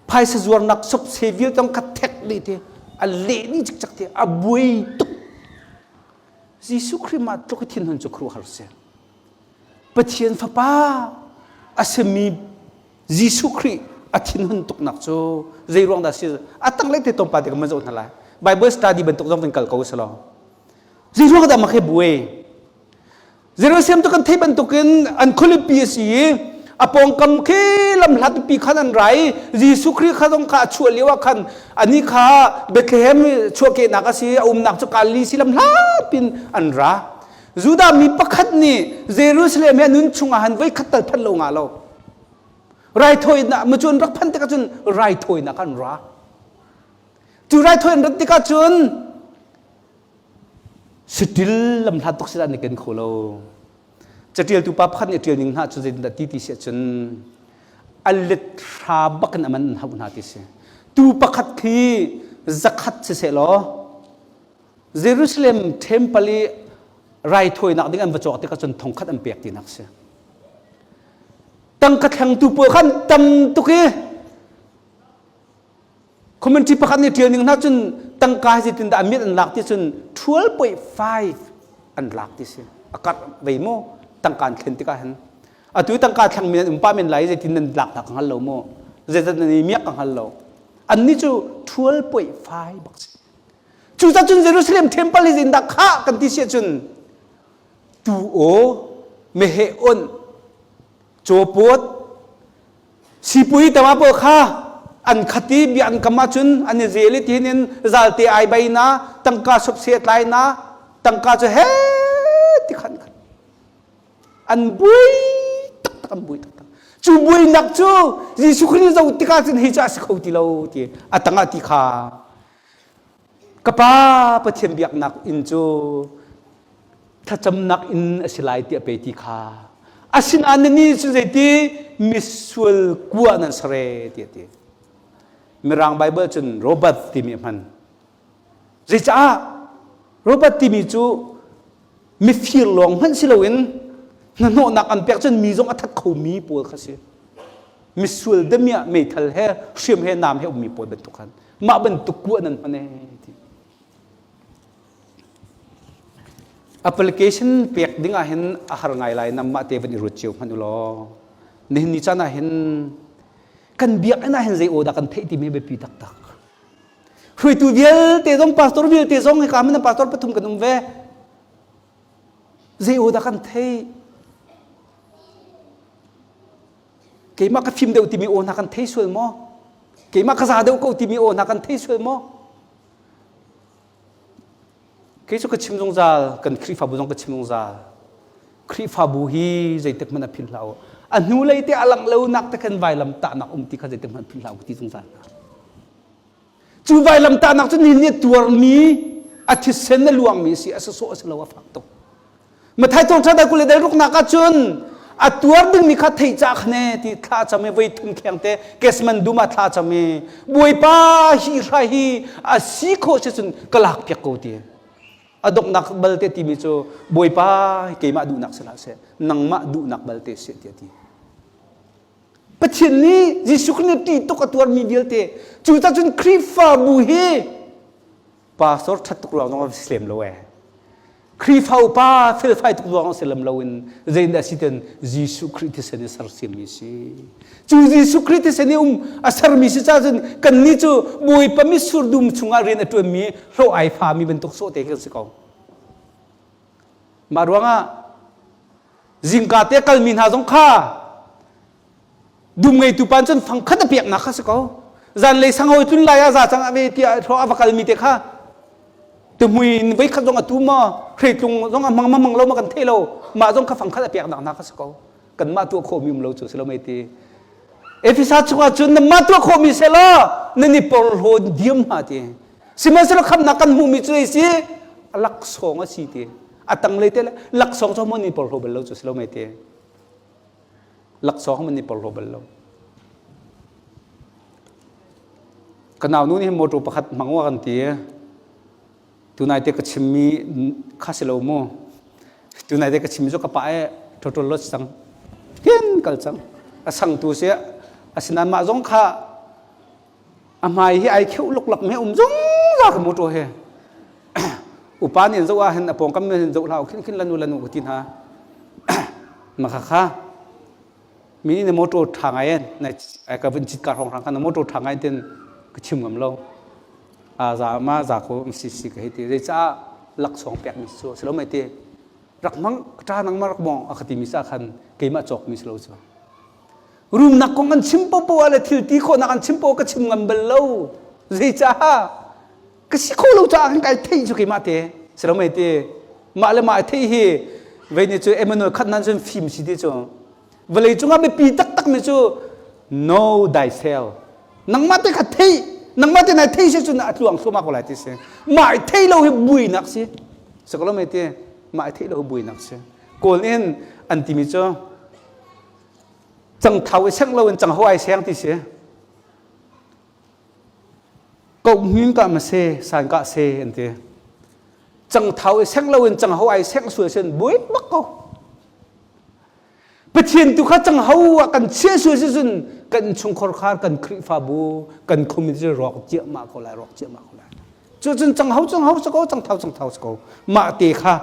Speaker 2: phaisa zuarnak sopse vialte kha thek dih ti a leh dih cikcek ti a buai tuk. Jesuh Khrih mah tluk i thinhun cu khuaruahhar si. Pathian fapa a simi Jesuh Khrih a thinhun tuknak cu zei ruang dah si a tanglei te tlawmpal te kan van zoh hna lai Bible study bantuk zong kan kal ko si lo zei ruang dah mak he buai Jerusalem cu kan theih bantukin an khualipi a si i a pawngkam khi lamhlat pipi khan an ra i Jesuh Khrih kha zong kha a chuah lio ah khan ani kha Bethlehem chuahkehnak a si a umnak cu Galilee si lamhlat pin an ra Judah mi pakhat nih Jerusalem he nun chungah han voi khat tal phanh lo nga lo raithawinak mu cun rak phanh tikah cun raithawinak an ra cu raithawi an rat tikah cun satil lamhlat tuk sila ni ken kho lo catialtu pa pakhat nih tial ning hna cu zeitindah ti ti si ahcun a let hra bak in aman an hauh hna ti si tu pakhat khi zakhat siseh law Jerusalem temple i raithawinak ding an va cawk tikah cun thongkhat an pek tinak si tangka thlengtu pawl khan tam tuk i commentary pakhat nih ṭial ning hna cun tangka hi zeitin dah mit an lak ti cun 12.5 an lak ti si a karh vei mu tangka an thlen tikah hin atu tangka thleng mi an um pa men lai zeitin nan lak hna ka hngal lo mu zeizat nan i miak ka hngal lo annih cu 12.5 bak si cucah cun Jerusalem temple hi zeitindah khah kan ti si ahcun tu aw meheh onh cawpawt sipui tama pawl kha an khat i bia an kam ahcun an i zel i tihin in zalte ai bai na tangka sopse tlai na tangka cu he ti khan khan an bui taktak an bui taktak cu buainak cu Jesuh Khrih zoh tikah cun hi cu a si kho ti lo ti a tangah ti kha Ka pa Pathian biaknak inn cu thlacamnak inn a si lai tiah pei ti kha asinain nannih cu zeiti misual kua nan sare tiah ti Mirang Bible cun Robert timi a hman zeicah Robert timi cu. Mifir lawng hmanh si loin hnahnawhnak an pek cun mi zong a that khomi pawl kha si. Misual damiah meithal he hriam he nam he ummi pawl bantuk khan mah bantuk kuah nan hman ee ti. Application pek ding ah hin a har ngai lai nam mah te van i ruat cio hmanh u law. Nihin ni caan ah hin kan biakinn ah hin zei aw dah kan theih timi biapi taktak. Hruaitu vialte zong pastor vialte zong hika min pastor pathum kan um ve. Zei aw dah kan theih? Keimah ka fim deuh timi aw hna kan thei sual maw? Keimah ka za deuh ko timi aw hna kan thei sual maw? Kei cu ka chim zungzal, kan Khrihfabu zong ka chim zungzal. Khrihfabu hi zeitik hmanh a philh hlah u. A hnulei te a langh lonak te khan vailam tahnak um ti kha zeitik hmanh philh hlah u ka ti zungzal hna. Cu vailam tahnak cu nihin ni tuarmi a thisen a luangmi si a sawsawh a si lo a fak tuk. Mathai thawngṭha dai 20 le dai ruknak ah cun a tuar dingmi kha theih ca khane ti thla cam i voi thum kheng te Kesman dum ah thla cam i Bawipa hi hrai hi a si khawh si cun ka lak piak ko ti a donghnak balte timi cu Bawipa keimah duhnak si hlah seh nangmah duhnak balte seh tiah ti Pathian nih Jesuh Khrih nih ṭih tuk a tuarmi vialte cucaah cun Khrihfabu hi pastor ṭhat tuk ruang zong a si lem lo ee Khrihfa upa felfai tuk ruang si lem loin zeidah si ten Jesuh Khrih thisen i sersiammi si. Cu Jesuh Khrih thisen i um a sermi si ca cun kannih cu Bawipa mitsur dum chungah rian a ṭuanmi hlawh ai fami bantuk sawh te kan si ko. Mah ruangah zingka te kalmi hna zong kha Dum ngeitu pa cun fangkhat a peknak kha si ko. Zanlei sanghawi tlun lai ah za cang a ve tiah hro a va kalmi te kha tuhmui in voi khat zong a tu maw hreitlung zong a hmang ma hmang lo ma kan thei lo mah zong kha fangkhat a peknak hna kha si ko. Kanmah tuah khawhmi um lo cu si lo mei ti. Efesa chungah cun nanmah tuah khawhmi selaw nan i porhlaw diam hna ti. Sihmanhsehlaw khamnak kan hmuhmi cu si laksawng a si ti. A tanglei te laksawng cu mon i porhlaw bal lo cu si lo mei ti. Laksawng man i porhlaw bal lo. Ka nau nu nih motor pakhat hmang wa kan ti. Tunai te ka chimmi kha si lo mu. Tunai te ka chimmi cu ka pa e total loss cang. Kian kal cang. A sang tu si asinain mah zong kha a hmai hi ai kheuh luklak me um zungzal ka motor he. Upa nih an zoh ah hin a pawngkam nih hin zoh hlah khin khin lanu lanu ka ti hna. Maka kha mi nih motor ṭha ngai en na ka vun cit ka hrawng hrang kha na motor ṭha ngai ten ka chim ngam lo. A za ma za ko si si ka hei ti. Zeicah laksawng pek mi cu si lo mei ti. Rak hmang ṭa nang ma rak mong a ka ti mi sa khan keimah cawk mi si lo cu. Rumnak kong an chim popo ah le thil ti khawhnak an chim popo ka chim ngam bal lo. Zeicah ka si kho lo caah khan kai theih cu keimah te si lo mei ti mah le mah theih hi vei nih cu Emmanuel khat nan cun fim si ti cu vawlei cungah biapi taktak mi cu know thyself nangmah te kha theih nangmah te nai thei si cun a tluang thluahmah ko lai ti si mah i thei lo hi buinak si si ko lo mei ti mah i theih lo hi buinak si kawl in an timi cu cangthau i sengh lo in cangho ai seng ti si Kohngin kah ma se san kah se an ti. Cangthau i sengh loin cangho ai sengh sual sin buai bak ko. Pathian tu kha cangho ah kan chia sual si cun kan chungkhar khar kan Khrihfabu kan community rawk ciahmah ko lai rawk ciahmah ko lai. Cu cun cangho cangho si ko cangthau cangthau si ko. Mah te kha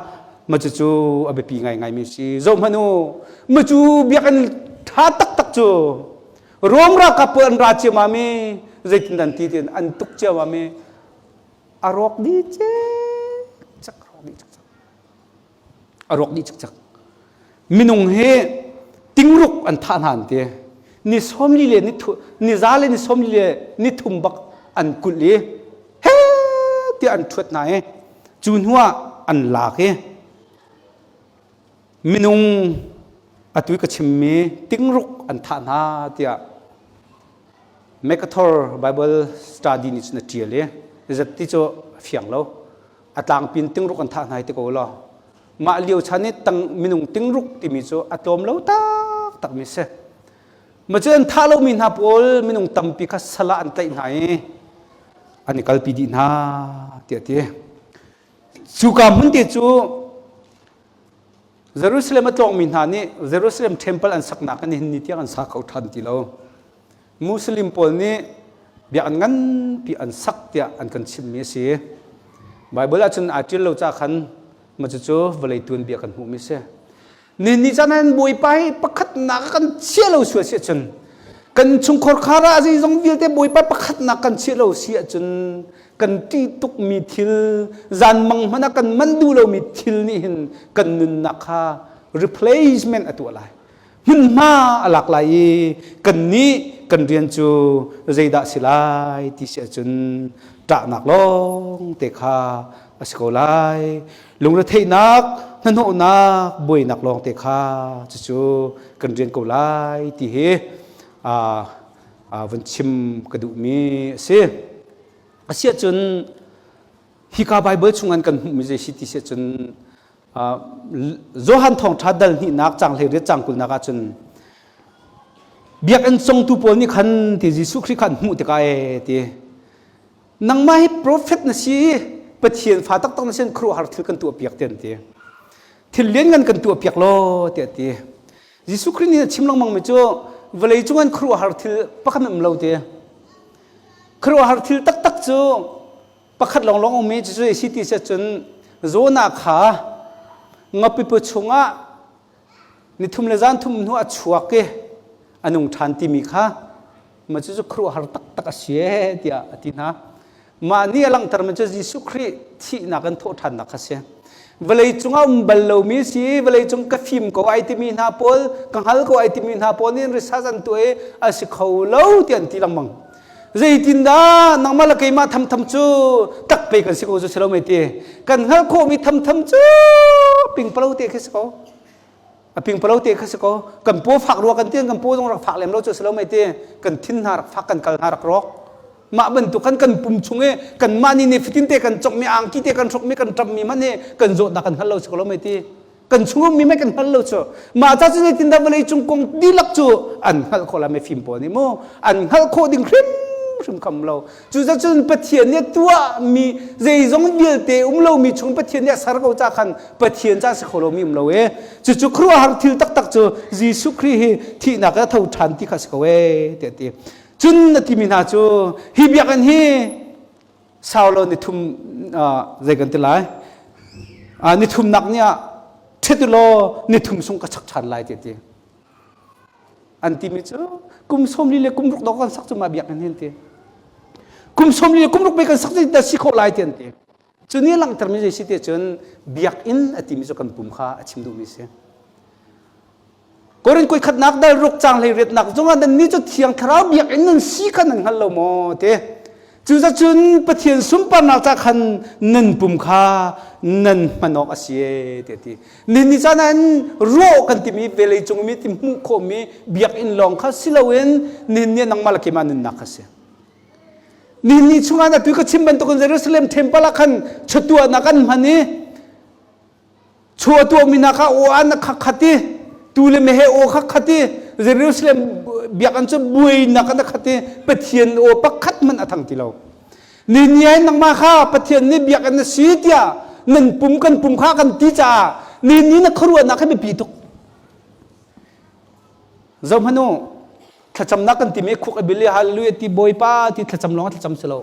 Speaker 2: ma cu cu a biapi ngaingai mi si. Zoh hmanh u ma cu biakinn tha taktak cu Rom ralkap pawl an ra ciammam i zeitin an ti tiin an tuk ciammam i a rawk dih cikcek rawk dih cikcek a rawk dih cikcek minung hi tingruk an thah hna an ti ni 40 le ni thu ni za le ni 40 le ni thum bak an kulh i he tiah an ṭhuat hna i cu hnuah an lak i Minung atu i ka chimmi tingruk an thah hna tiah MacArthur Bible Study nih cun a ṭial i zat ti cu a fiang lo. A tlangpi in tingruk an thah hna hi ti ko law. Mah lio chan i tang minung tingruk timi cu a tlawm lo taktakmi si. Ma cu an thah lomi hna pawl minung tampi kha sal ah an tlaih hna i an i kalpi dih hna tiah a ti. Cuka hmun te cu. Jerusalem a tlawngmi hna nih Jerusalem temple an saknak in nihin ni tiang an sa kho ṭhan ti lo. Muslim pawl nih biakinn nganpi an sak tiah an kan chimhmi a si. Bible ahcun aa ṭial lo ca khan mah cucu vawlei tuanbia kan hmuhmi a si. Nihin ni caan ah Bawipa hi pakhatnak ah kan chiah lo sual si ahcun kan chungkhar khar ah zeizong vialte Bawipa pakhatnak kan chiah lo si ahcun kan ṭih tukmi thil zanmang hmanh ah kan manh duh lomi thil nih hin kan nunnak kha replacement a tuah lai hmunhma a lak lai i kan nih kan rian cu zeidah si lai ti si ahcun ṭahnak lawng te kha a si ko lai lungretheihnak hnahnawhnak buainak lawng te kha cucu kan rian ko lai ti hi van chim ka duhmi a si. Asiahcun hika Baibal chungah kan hmuhmi zei si ti siahcun Johan thawngṭha dal hnihnak caang 18 caang 20nak ahcun biakinn congtu pawl nih khan ti Jesuh Khrih kha an hmuh tikah ee ti nangmah hi prophet na si Pathian fa taktak na si khuaruahhar thil kan tuah piak ti an ti thil lianngan kan tuah piak law tiah ti Jesuh Khrih nih a chim lengmang mi cu vawlei cung an khuaruahhar thil pakhat um lo ti Khuaruahhar thil taktak cu pakhat lawnglawng um i cucu a si ti si cun Jonah kha ngapipu chungah nithum le zan thum hnu a chuak i a nung ṭhan timi kha mah cucu khuaruahhar taktak a si ee tiah a ti hna. Mah nih a langhtermi cu Jesuh Khrih thihnak in thawhṭhannak kha a si. Vawlei cungah um bal lomi si, vawlei cung ka fim ko ai timi hna pawl, ka hngal ko ai timi hna pawl nih research an tuah i a si kho lo ti an ti lengmang. Zeitindah nangmah le keimah thamtham cu tak pe kan si ko cu si lo mei ti. Kan hngalh khawhmi thamtham cu pingpalo te khi si ko. A pingpalo te kha si ko. Kan paw fak rua kan ti kan paw zong rak fak lem lo cu si lo mei ti. Kan thin hna rak fak kan kal hna rak rawk. Mah bantuk kan kan pum chung i kanmah nih ni fatin te kan cawkmi angki te kan hrukmi kan ṭammi hmanh hi kan zawtnak kan hngal lo si ko lo mei ti kan chung ummi mei kan hngal lo cu mah ca cu zeitindah vawlei cung kong dihlak cu an hngalh khawh lai mei fim pawl nih mu an hngalh khawh ding hrimhrim kham lo cuzacun Pathian nih tuahmi zeizong vialte um lomi chung Pathian nih a ser ko ca khan Pathian ca si kho lomi um lo e cucu khuaruahhar thil taktak cu Jesuh Khrih hi thihnak a tho ṭhan ti kha si ko e tiah ti Cun na timi hna cu hi biakinn hi sau lo nithum zei kan ti lai nithumnak ni ah ṭhet u law nithum sung ka chak ṭhan lai ti ti an timi cu kum 40 le kum ruk dawk kan sak cu mah biakinn hin ti kum 40 le kum ruk pe kan sak ti si khawh lai ti an ti cu nih langhtermi zei si ti cun biakinn a timi cu kan pum kha a chim duhmi si Korin koi khatnak dal ruk cang hlei riatnak zongah nannih cu Thiang Thlarau biakinn nan si kha nan hngal lo maw ti. Cuzacun Pathian sunparnak ca khan nan pum kha nan hman awk a si e ti a ti. Nihin caan ah rawh kan timi velei cung mi ti hmuh khawhmi biakinn lawng kha si loin nihin ni nangmah le keimah nunnak kha si. Nihin ni chungah atu ka chim bantukin Jerusalem temple ah khan chawtuahnak an hman i Chaw a tuahmi hna kha aw an kha khat i tu le meheh aw kha khat i Jerusalem biakinn cu buainak an khat i Pathian aw pakhat hmanh a thang ti lo. Ni ni ai nangmah kha Pathian nih biakinn na si tiah nan pum kan pum kha kan ti caah ni ni na khuaruahnak hi biapi tuk. Zohhmanh u, thlacamnak kan timi khuk a bil i hallelujah ti Bawipa ti thlacam lawng thlacam si lo.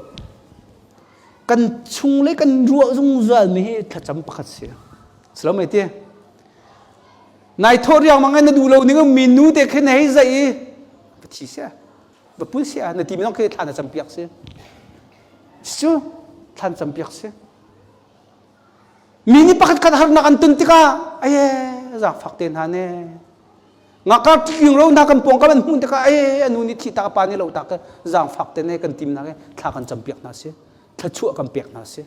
Speaker 2: Kan chung le kan ruah zungzal mi hi thlacam pakhat si. Silo mei ti. Nai thawh riangmang in na duh lo ning mi nu te khi na hei zaih i va thi sia va pul sia na ti mi zong khi thla na cam piak si. Cu thlan cam piak si. Mi nih pakhat khat harnak an ton tikah aye zaangfak te hna ne ngakar ṭing ro hna kan pawngkam an hmuh tikah ai anu nih thih tak a pa nih lo tak zaangfak te ne kan tim nak thla kan cam piak hna si thluachuah kan pek hna si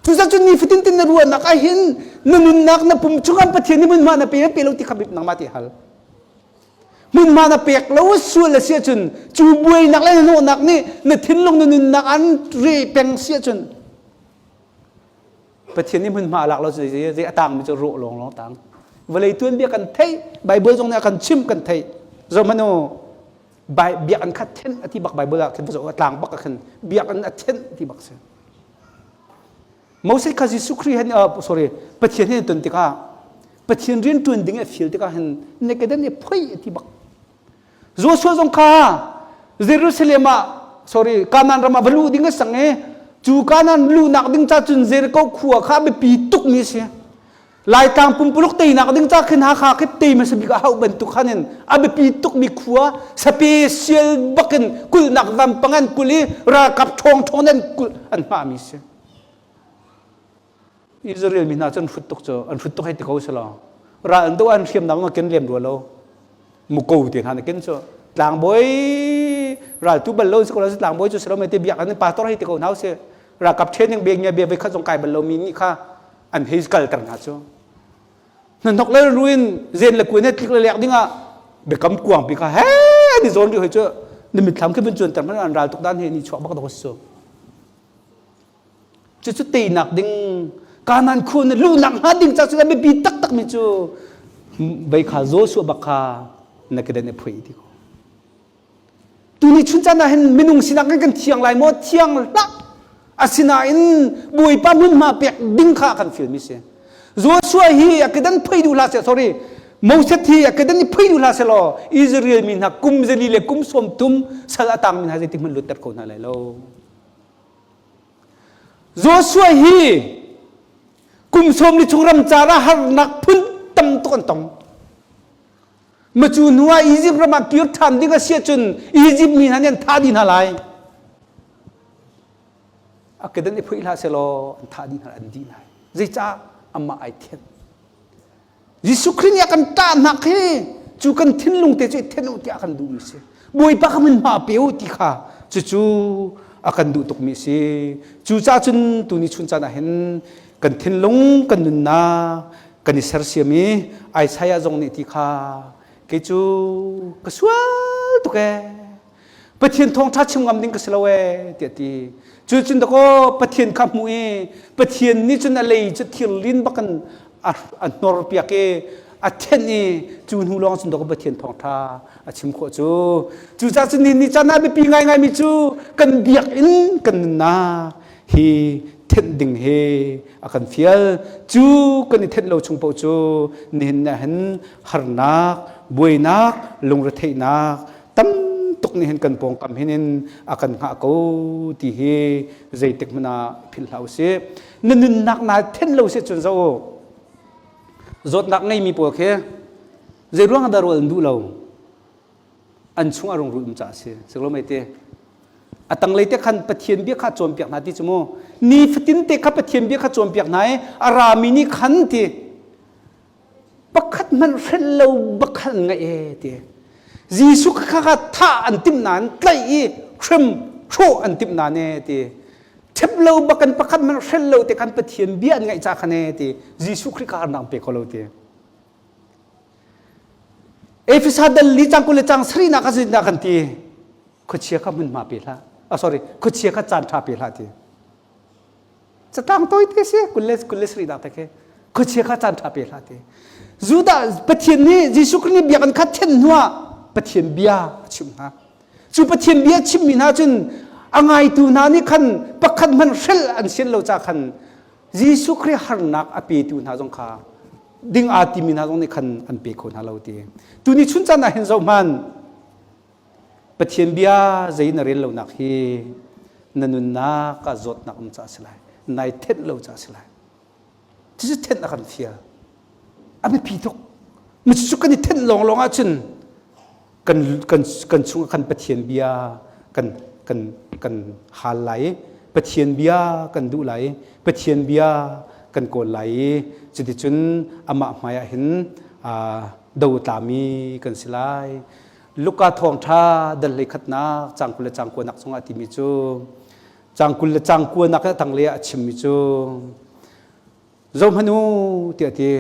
Speaker 2: cucaah cun nifatin tin na ruahnak ah hin na nunnak na pum chungah Pathian nih hmunhma na pe pe lo ti kha nangmah ti hal hmunhma na pek lo sual a si ahcun cu buainak le hnawhnak nih na thinlung na nunnak an re peng si ahcun Pathian nih hmunhma a lak lo cu zei a tangmi cu rawh lawng lawng tang. Vawlei tuanbia kan theih, Bible zong nih a kan chimh kan theih. Zohhmanh u, biakinn kha thenh a ti bak Bible ah khin a tlang bak ah khin biakinn a thenh ti bak si. Moses kha Jesuh Khrih he sorry Pathian he ton tikah Pathian rian ṭuan ding a fial tikah hin na kedan i phoi a ti bak. Joshua zong kha Jerusalem ah sorry Kanaan ram ah va luh ding a sang i cu Kanaan luhnak ding ca cun Jericho khua kha biapi tukmi a si. Laitlang pumpuluk teinak ding ca khin Hakha khi tei hmasa bik a hauh bantuk khan in a biapi tukmi khua special bakin kulhnak vampang an kulh i ralkap ṭhawng ṭhawng an kulh an hmahmi si. Israel mi hna cu an hrut tuk cu an hrut tuk hei ti ko selaw ral an doh an hriamnam ma ken lem rua lo muko te hna na ken cu tlangbawi raltu bal lo si ko lo tlangbawi cu selo me te biak an pastor hei ti ko hna usih ralkap training bek nya bia khat zong kai bal lo mi nih kha an hei kalter hna cu hnahnok le ruin zen le kuin he tlik le lek dingah biakam kuang pi kha he ni zawn ri hoi cu na mitthlam khi vun cuanter hmanh an ral tuk dan he ni chuak bak dok su Cucu teinak ding Kanaan khua na luhnak hnga ding ca cu a biapi taktakmi cu vei kha Joshua bak kha na kedan i phui ti ko. Tuni chun caan ah hin minung sinak in kan thiang lai maw? Thiang hlah. Asinain Bawipa hmunhma pek ding kha kan filmi si. Joshua hi a kedan phei duh hlah seh sorry Moses hi a kedan i phei duh hlah seh law Israel mi hna kum zali le kum sawm thum sal a tangmi hna zeitik hmanh lutter ko hna lai lo. Joshua hi kum sawm li chung ramcar ah harnak phun tam tuk an tong. Macu hnu ah Egypt ram ah kir ṭhan ding a si ahcun Egypt mi hna nih an thah dih hna lai. A kedan i phuih hlah sehlaw an thah dih hna an dih lai. Zeicah amah ai thianh. Jesuh Khrih nih a kan ṭahnak hi cu kan thinlung te cu i thenh u tiah a kan duhmi si. Bawipa kha hmunhma pe u ti kha cucu a kan duh tukmi a si. Cucaah cun tuni chun caan ah hin kan thinlung kan nunnak kan i sersiam i Isaiah zong nih ti kha kei cu ka sual tuk ee Pathian thawngṭha chim ngam ding ka si lo ee tiah ti. Cu cun dakaw Pathian kha hmuh i Pathian nih cun a lei cu thirlin bakin a a hnor piak i a thenh i cu hnu lawng cun dakaw Pathian thawngṭha a chim khawh cu. Cucaah cun ni ni caan ah biapi ngaingaimi cu kan biakinn kan nunnak hi thenh ding hi a kan fial. Cu kan i thenh lo chung paoh cu nihin ah hin harnak, buainak, lungretheihnak tam tuk nih hin kan pawngkam hin in a kan hngah ko ti hi zeitik hmanh ah philh hlah usih. Na nunnak naa then lo si cun zo zawtnak ngeimi pawl khi zei ruang dah rawl an duh lo an chung a rungrul um caah a si siklo mei te a tanglei te khan Pathian bia kha cawnpiak hna ti cu mu nifatin te kha Pathian bia kha cawnpiak hna i a rami nih khan ti pakhat hmanh hrelh lo bak khan an ngaih ee ti Jesuh kha kha thah an timh nain tlaih i hrem hrawh an timh nain ee ti ṭhep lo bak an pakhat hmanh hrelh lo te khan Pathian bia an ngaih ca khan ee ti Jesuh Khrih kha harnak pe kho lo ti Efesa dal li cang kul le cang sarihnak a zindah kan ti khuachia kha hmunhma pe hlah ah sorry khuachia kha caan ṭha pe hlah ti Catang tawite si 27 dah te khi khuachia kha caan ṭha pe hlah ti. Judah Pathian nih Jesuh Khrih nih biakinn kha then hnuah Pathian bia a chimh hna. Cu Pathian bia chimmi hna cun a ngaitu hna nih khan pakhat hmanh hrelh an sian lo ca khan Jesuh Khrih harnak a petu hna zong kha ding aa timi hna zong nih khan an pe kho hna lo ti. Tuni chun caan ah hin zoh hmanh Pathian bia zei na rel lonak hi na nunnak ah zawtnak um caah a si lai. Nai thenh lo caah a si lai. Cucu thenh a kan fial. A biapi tuk. Cucu kan i thenh lawnglawng ahcun kan, kan, kan chungah khan Pathian bia kan, kan, kan hal lai i Pathian bia kan duh lai i Pathian bia kan kawl lai i cuticun amah hmai ah hin do tlami kan si lai. Luka thawngṭha dal hlei khatnak cang 20 le cang kuanak chungah timi cu cang 20 le cang kuanak a tanglei ah a chimmi cu zohhmanh u tiah ti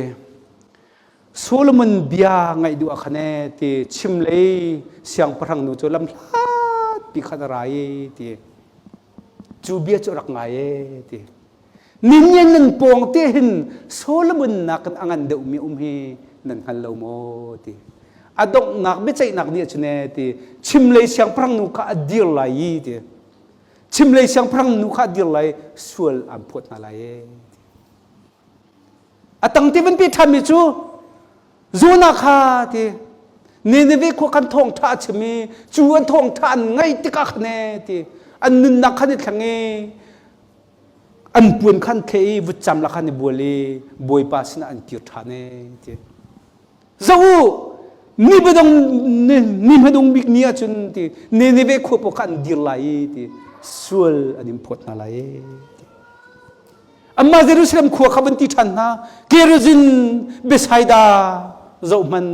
Speaker 2: Solomon bia ngaih duh ah khan e ti chimlei siangpahrang nu cu lamhlat pi khan a ra i ti cu bia cu rak ngai e ti Minyan nan pawng te hin Solomon nakin a ngan deuhmi um hi nan hngal lo maw ti. A donghnak biaceihnak ni ahcun ee ti chimlei siangpahrang nu kha a dir lai i ti. Chimlei siangpahrang nu kha a dir lai sual an phawt hna lai ee ti. A tang ti van pe ṭhanmi cu Jonah kha ti Nineveh khua khan thawngṭha a chim i cu an thawngṭha an ngaih tikah khan e ti an nunnak khan i thleng i an puan khan thle i vutcam lak khan i bual i Bawipa sinah an kir ṭhan e ti. Zoh u, ni hmadung ni hmadung bik ni ahcun ti Nineveh khua paoh kha an dir lai i ti sual an in phawt hna lai e ti. Amah Jerusalem khua kha van ti ṭhan hna. Kerazin Bethsaida zohhmanh.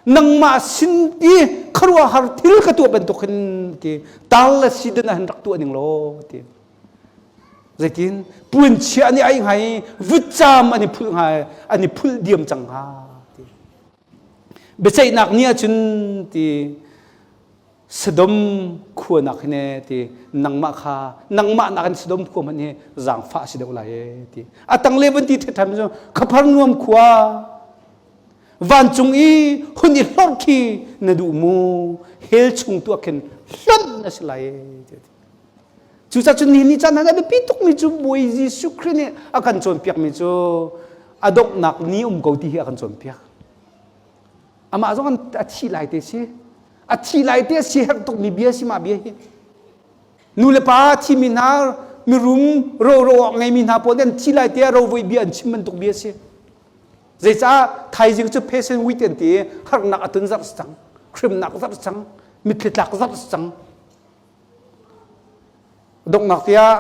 Speaker 2: Nangmah sin i khuaruahhar thil ka tuah bantuk hin ti tal le Sidon ah hin rak tuah ning law ti. Zeitin puanchia an i aih hnga i vutcam an i phulh hnga an i phulh diam cang hnga ti. Biaceihnak ni ahcun ti Sodom khua nak hin ee ti nangmah kha nangmah nakin Sodom khua hmanh hi zaangfah a si deuh lai ee ti. A tangle van ti ṭhiṭham cu Khaphar-nuam khua vancung i hun i hlorh khi na duh mu hell chung tu ah khin hlonh na si lai ee ti. Cucaah cun nihin ni caan ah a biapi tukmi cu Bawi Jesuh Khrih nih a kan cawnpiakmi cu a donghnak ni um ko ti hi a kan cawnpiak. Amah zong a thi lai te si. A thi lai te si herh tukmi bia si mah bia hi. Nu le pa thimi hna mirum roro awk ngeimi hna pawl an thi lai te ah rovui bia an chim bantuk bia si. Zeicah thaizing cu patient week an ti harnak a tun zarh cang, hrimnak zarh cang, mitthli tlak zarh cang. Donghnak tiah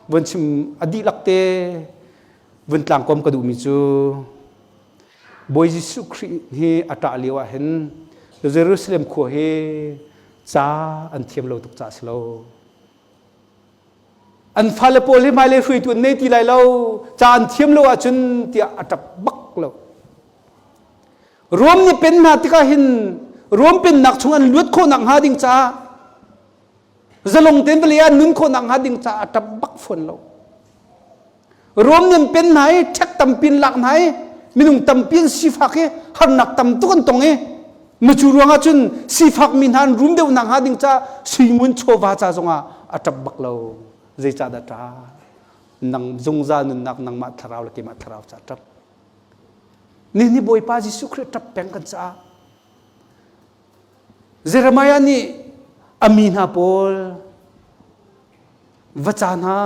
Speaker 2: vun chim a dihlak te vun tlangkom ka duhmi cu Bawi Jesuh Khrih hi a ṭah lio ah hin Jerusalem khua hi ca an thiam lo tuk caah si lo. An fale pawl hi hmailei hruaitu an nei ti lai lo, ca an thiam lo ahcun tiah a ṭap bak lo. Rom nih pen hna tikah hin Rom pennak chung an luat khawh nak hnga ding caah zalong tein vawlei ah nun khawh nak hnga ding caah a ṭap bak fawn lo. Rom nih an pen hna i ṭhek tampi in lak hna i minung tampi an sifak i harnak tam tuk an tong i macu ruangah cun sifakmi hna an rum deuh nak hnga ding caah suingun chawva ca zongah a ṭap bak lo. Zeicahdah ṭah? Nang zungzal nunnak nangmah thlarau le keimah thlarau ca ṭap. Nihin ni Bawipa Jesuh Khrih ṭap peng kan caah Jeremiah nih a mi hna pawl va ca hna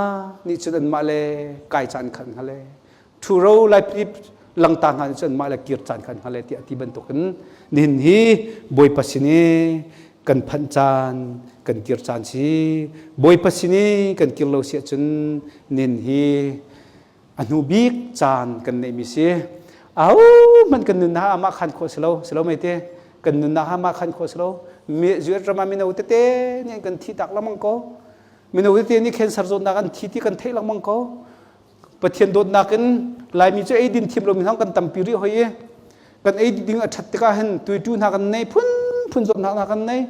Speaker 2: nih cun anmah le kai caan khan hnga le ṭhuro laiplip langta hna nih cun anmah le kir caan khan hnga le tiah ti bantukin nihin hi Bawipa sin i kan phanh caan kan kir caan si Bawipa sin i kan kir lo si ahcun nihin hi a hnu bik caan kan neihmi si. Au hmanh kan nunnak ah mah khan khawh si lo, si lo mei te. Kan nunnak ah mah khan khawh si lo. US ram ah mino tete nih kan thi tak lengmang ko. Mino tete nih cancer zawtnak an thi ti kan theih lengmang ko. Pathian dawtnak in Laimi cu ei din thiam lomi hna kan tampi rih hoi i kan ei ding a ṭhat tikah hin tuitu hna kan nei phunphun zawtnak hna kan nei.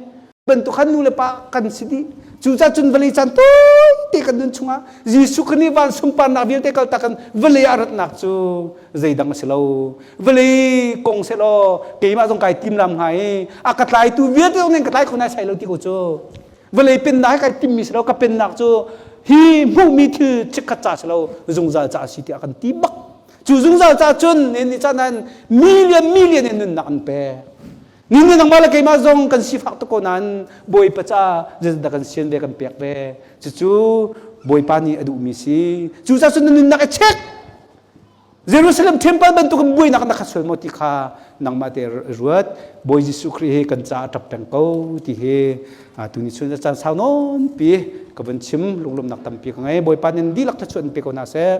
Speaker 2: Bantuk khan nu le pa kan si dih. Cucaah cun vawlei caan tawite kan nun chungah Jesuh Khrih nih van sunparnak vialte kaltak in vawlei ah ratnak cu zeidang a si lo. Vawlei kong sehlaw keimah zong kai timlam hnga i a ka tlaitu vialte zong nih ka tlai kho nai sai lo ti ko cu. Vawlei pennak hi kai timmi si lo, ka pennak cu hi hmuhmi thil chikkhat ca si lo, zungzal ca a si tiah kan ti bak. Cu zungzal ca cun ni caan ah million million in nunnak an pek. Ni ni nangmah le keimah zong kan sifak tuk ko nain Bawipa ca zeitindah kan sian ve kan pek ve. Cucu Bawipa nih a duhmi si. Cucaah cun na nunnak i check. Jerusalem temple bantuk in buainak na khat sual maw ti kha nangmah te ruat. Bawi Jesuh Khrih hi kan caah ṭap peng ko ti hi tuni chun caan sau nawn pi ka vun chim lunglawmhnak tampi ka ngei. Bawipa nih dihlak thluachuah in pe ko hna seh.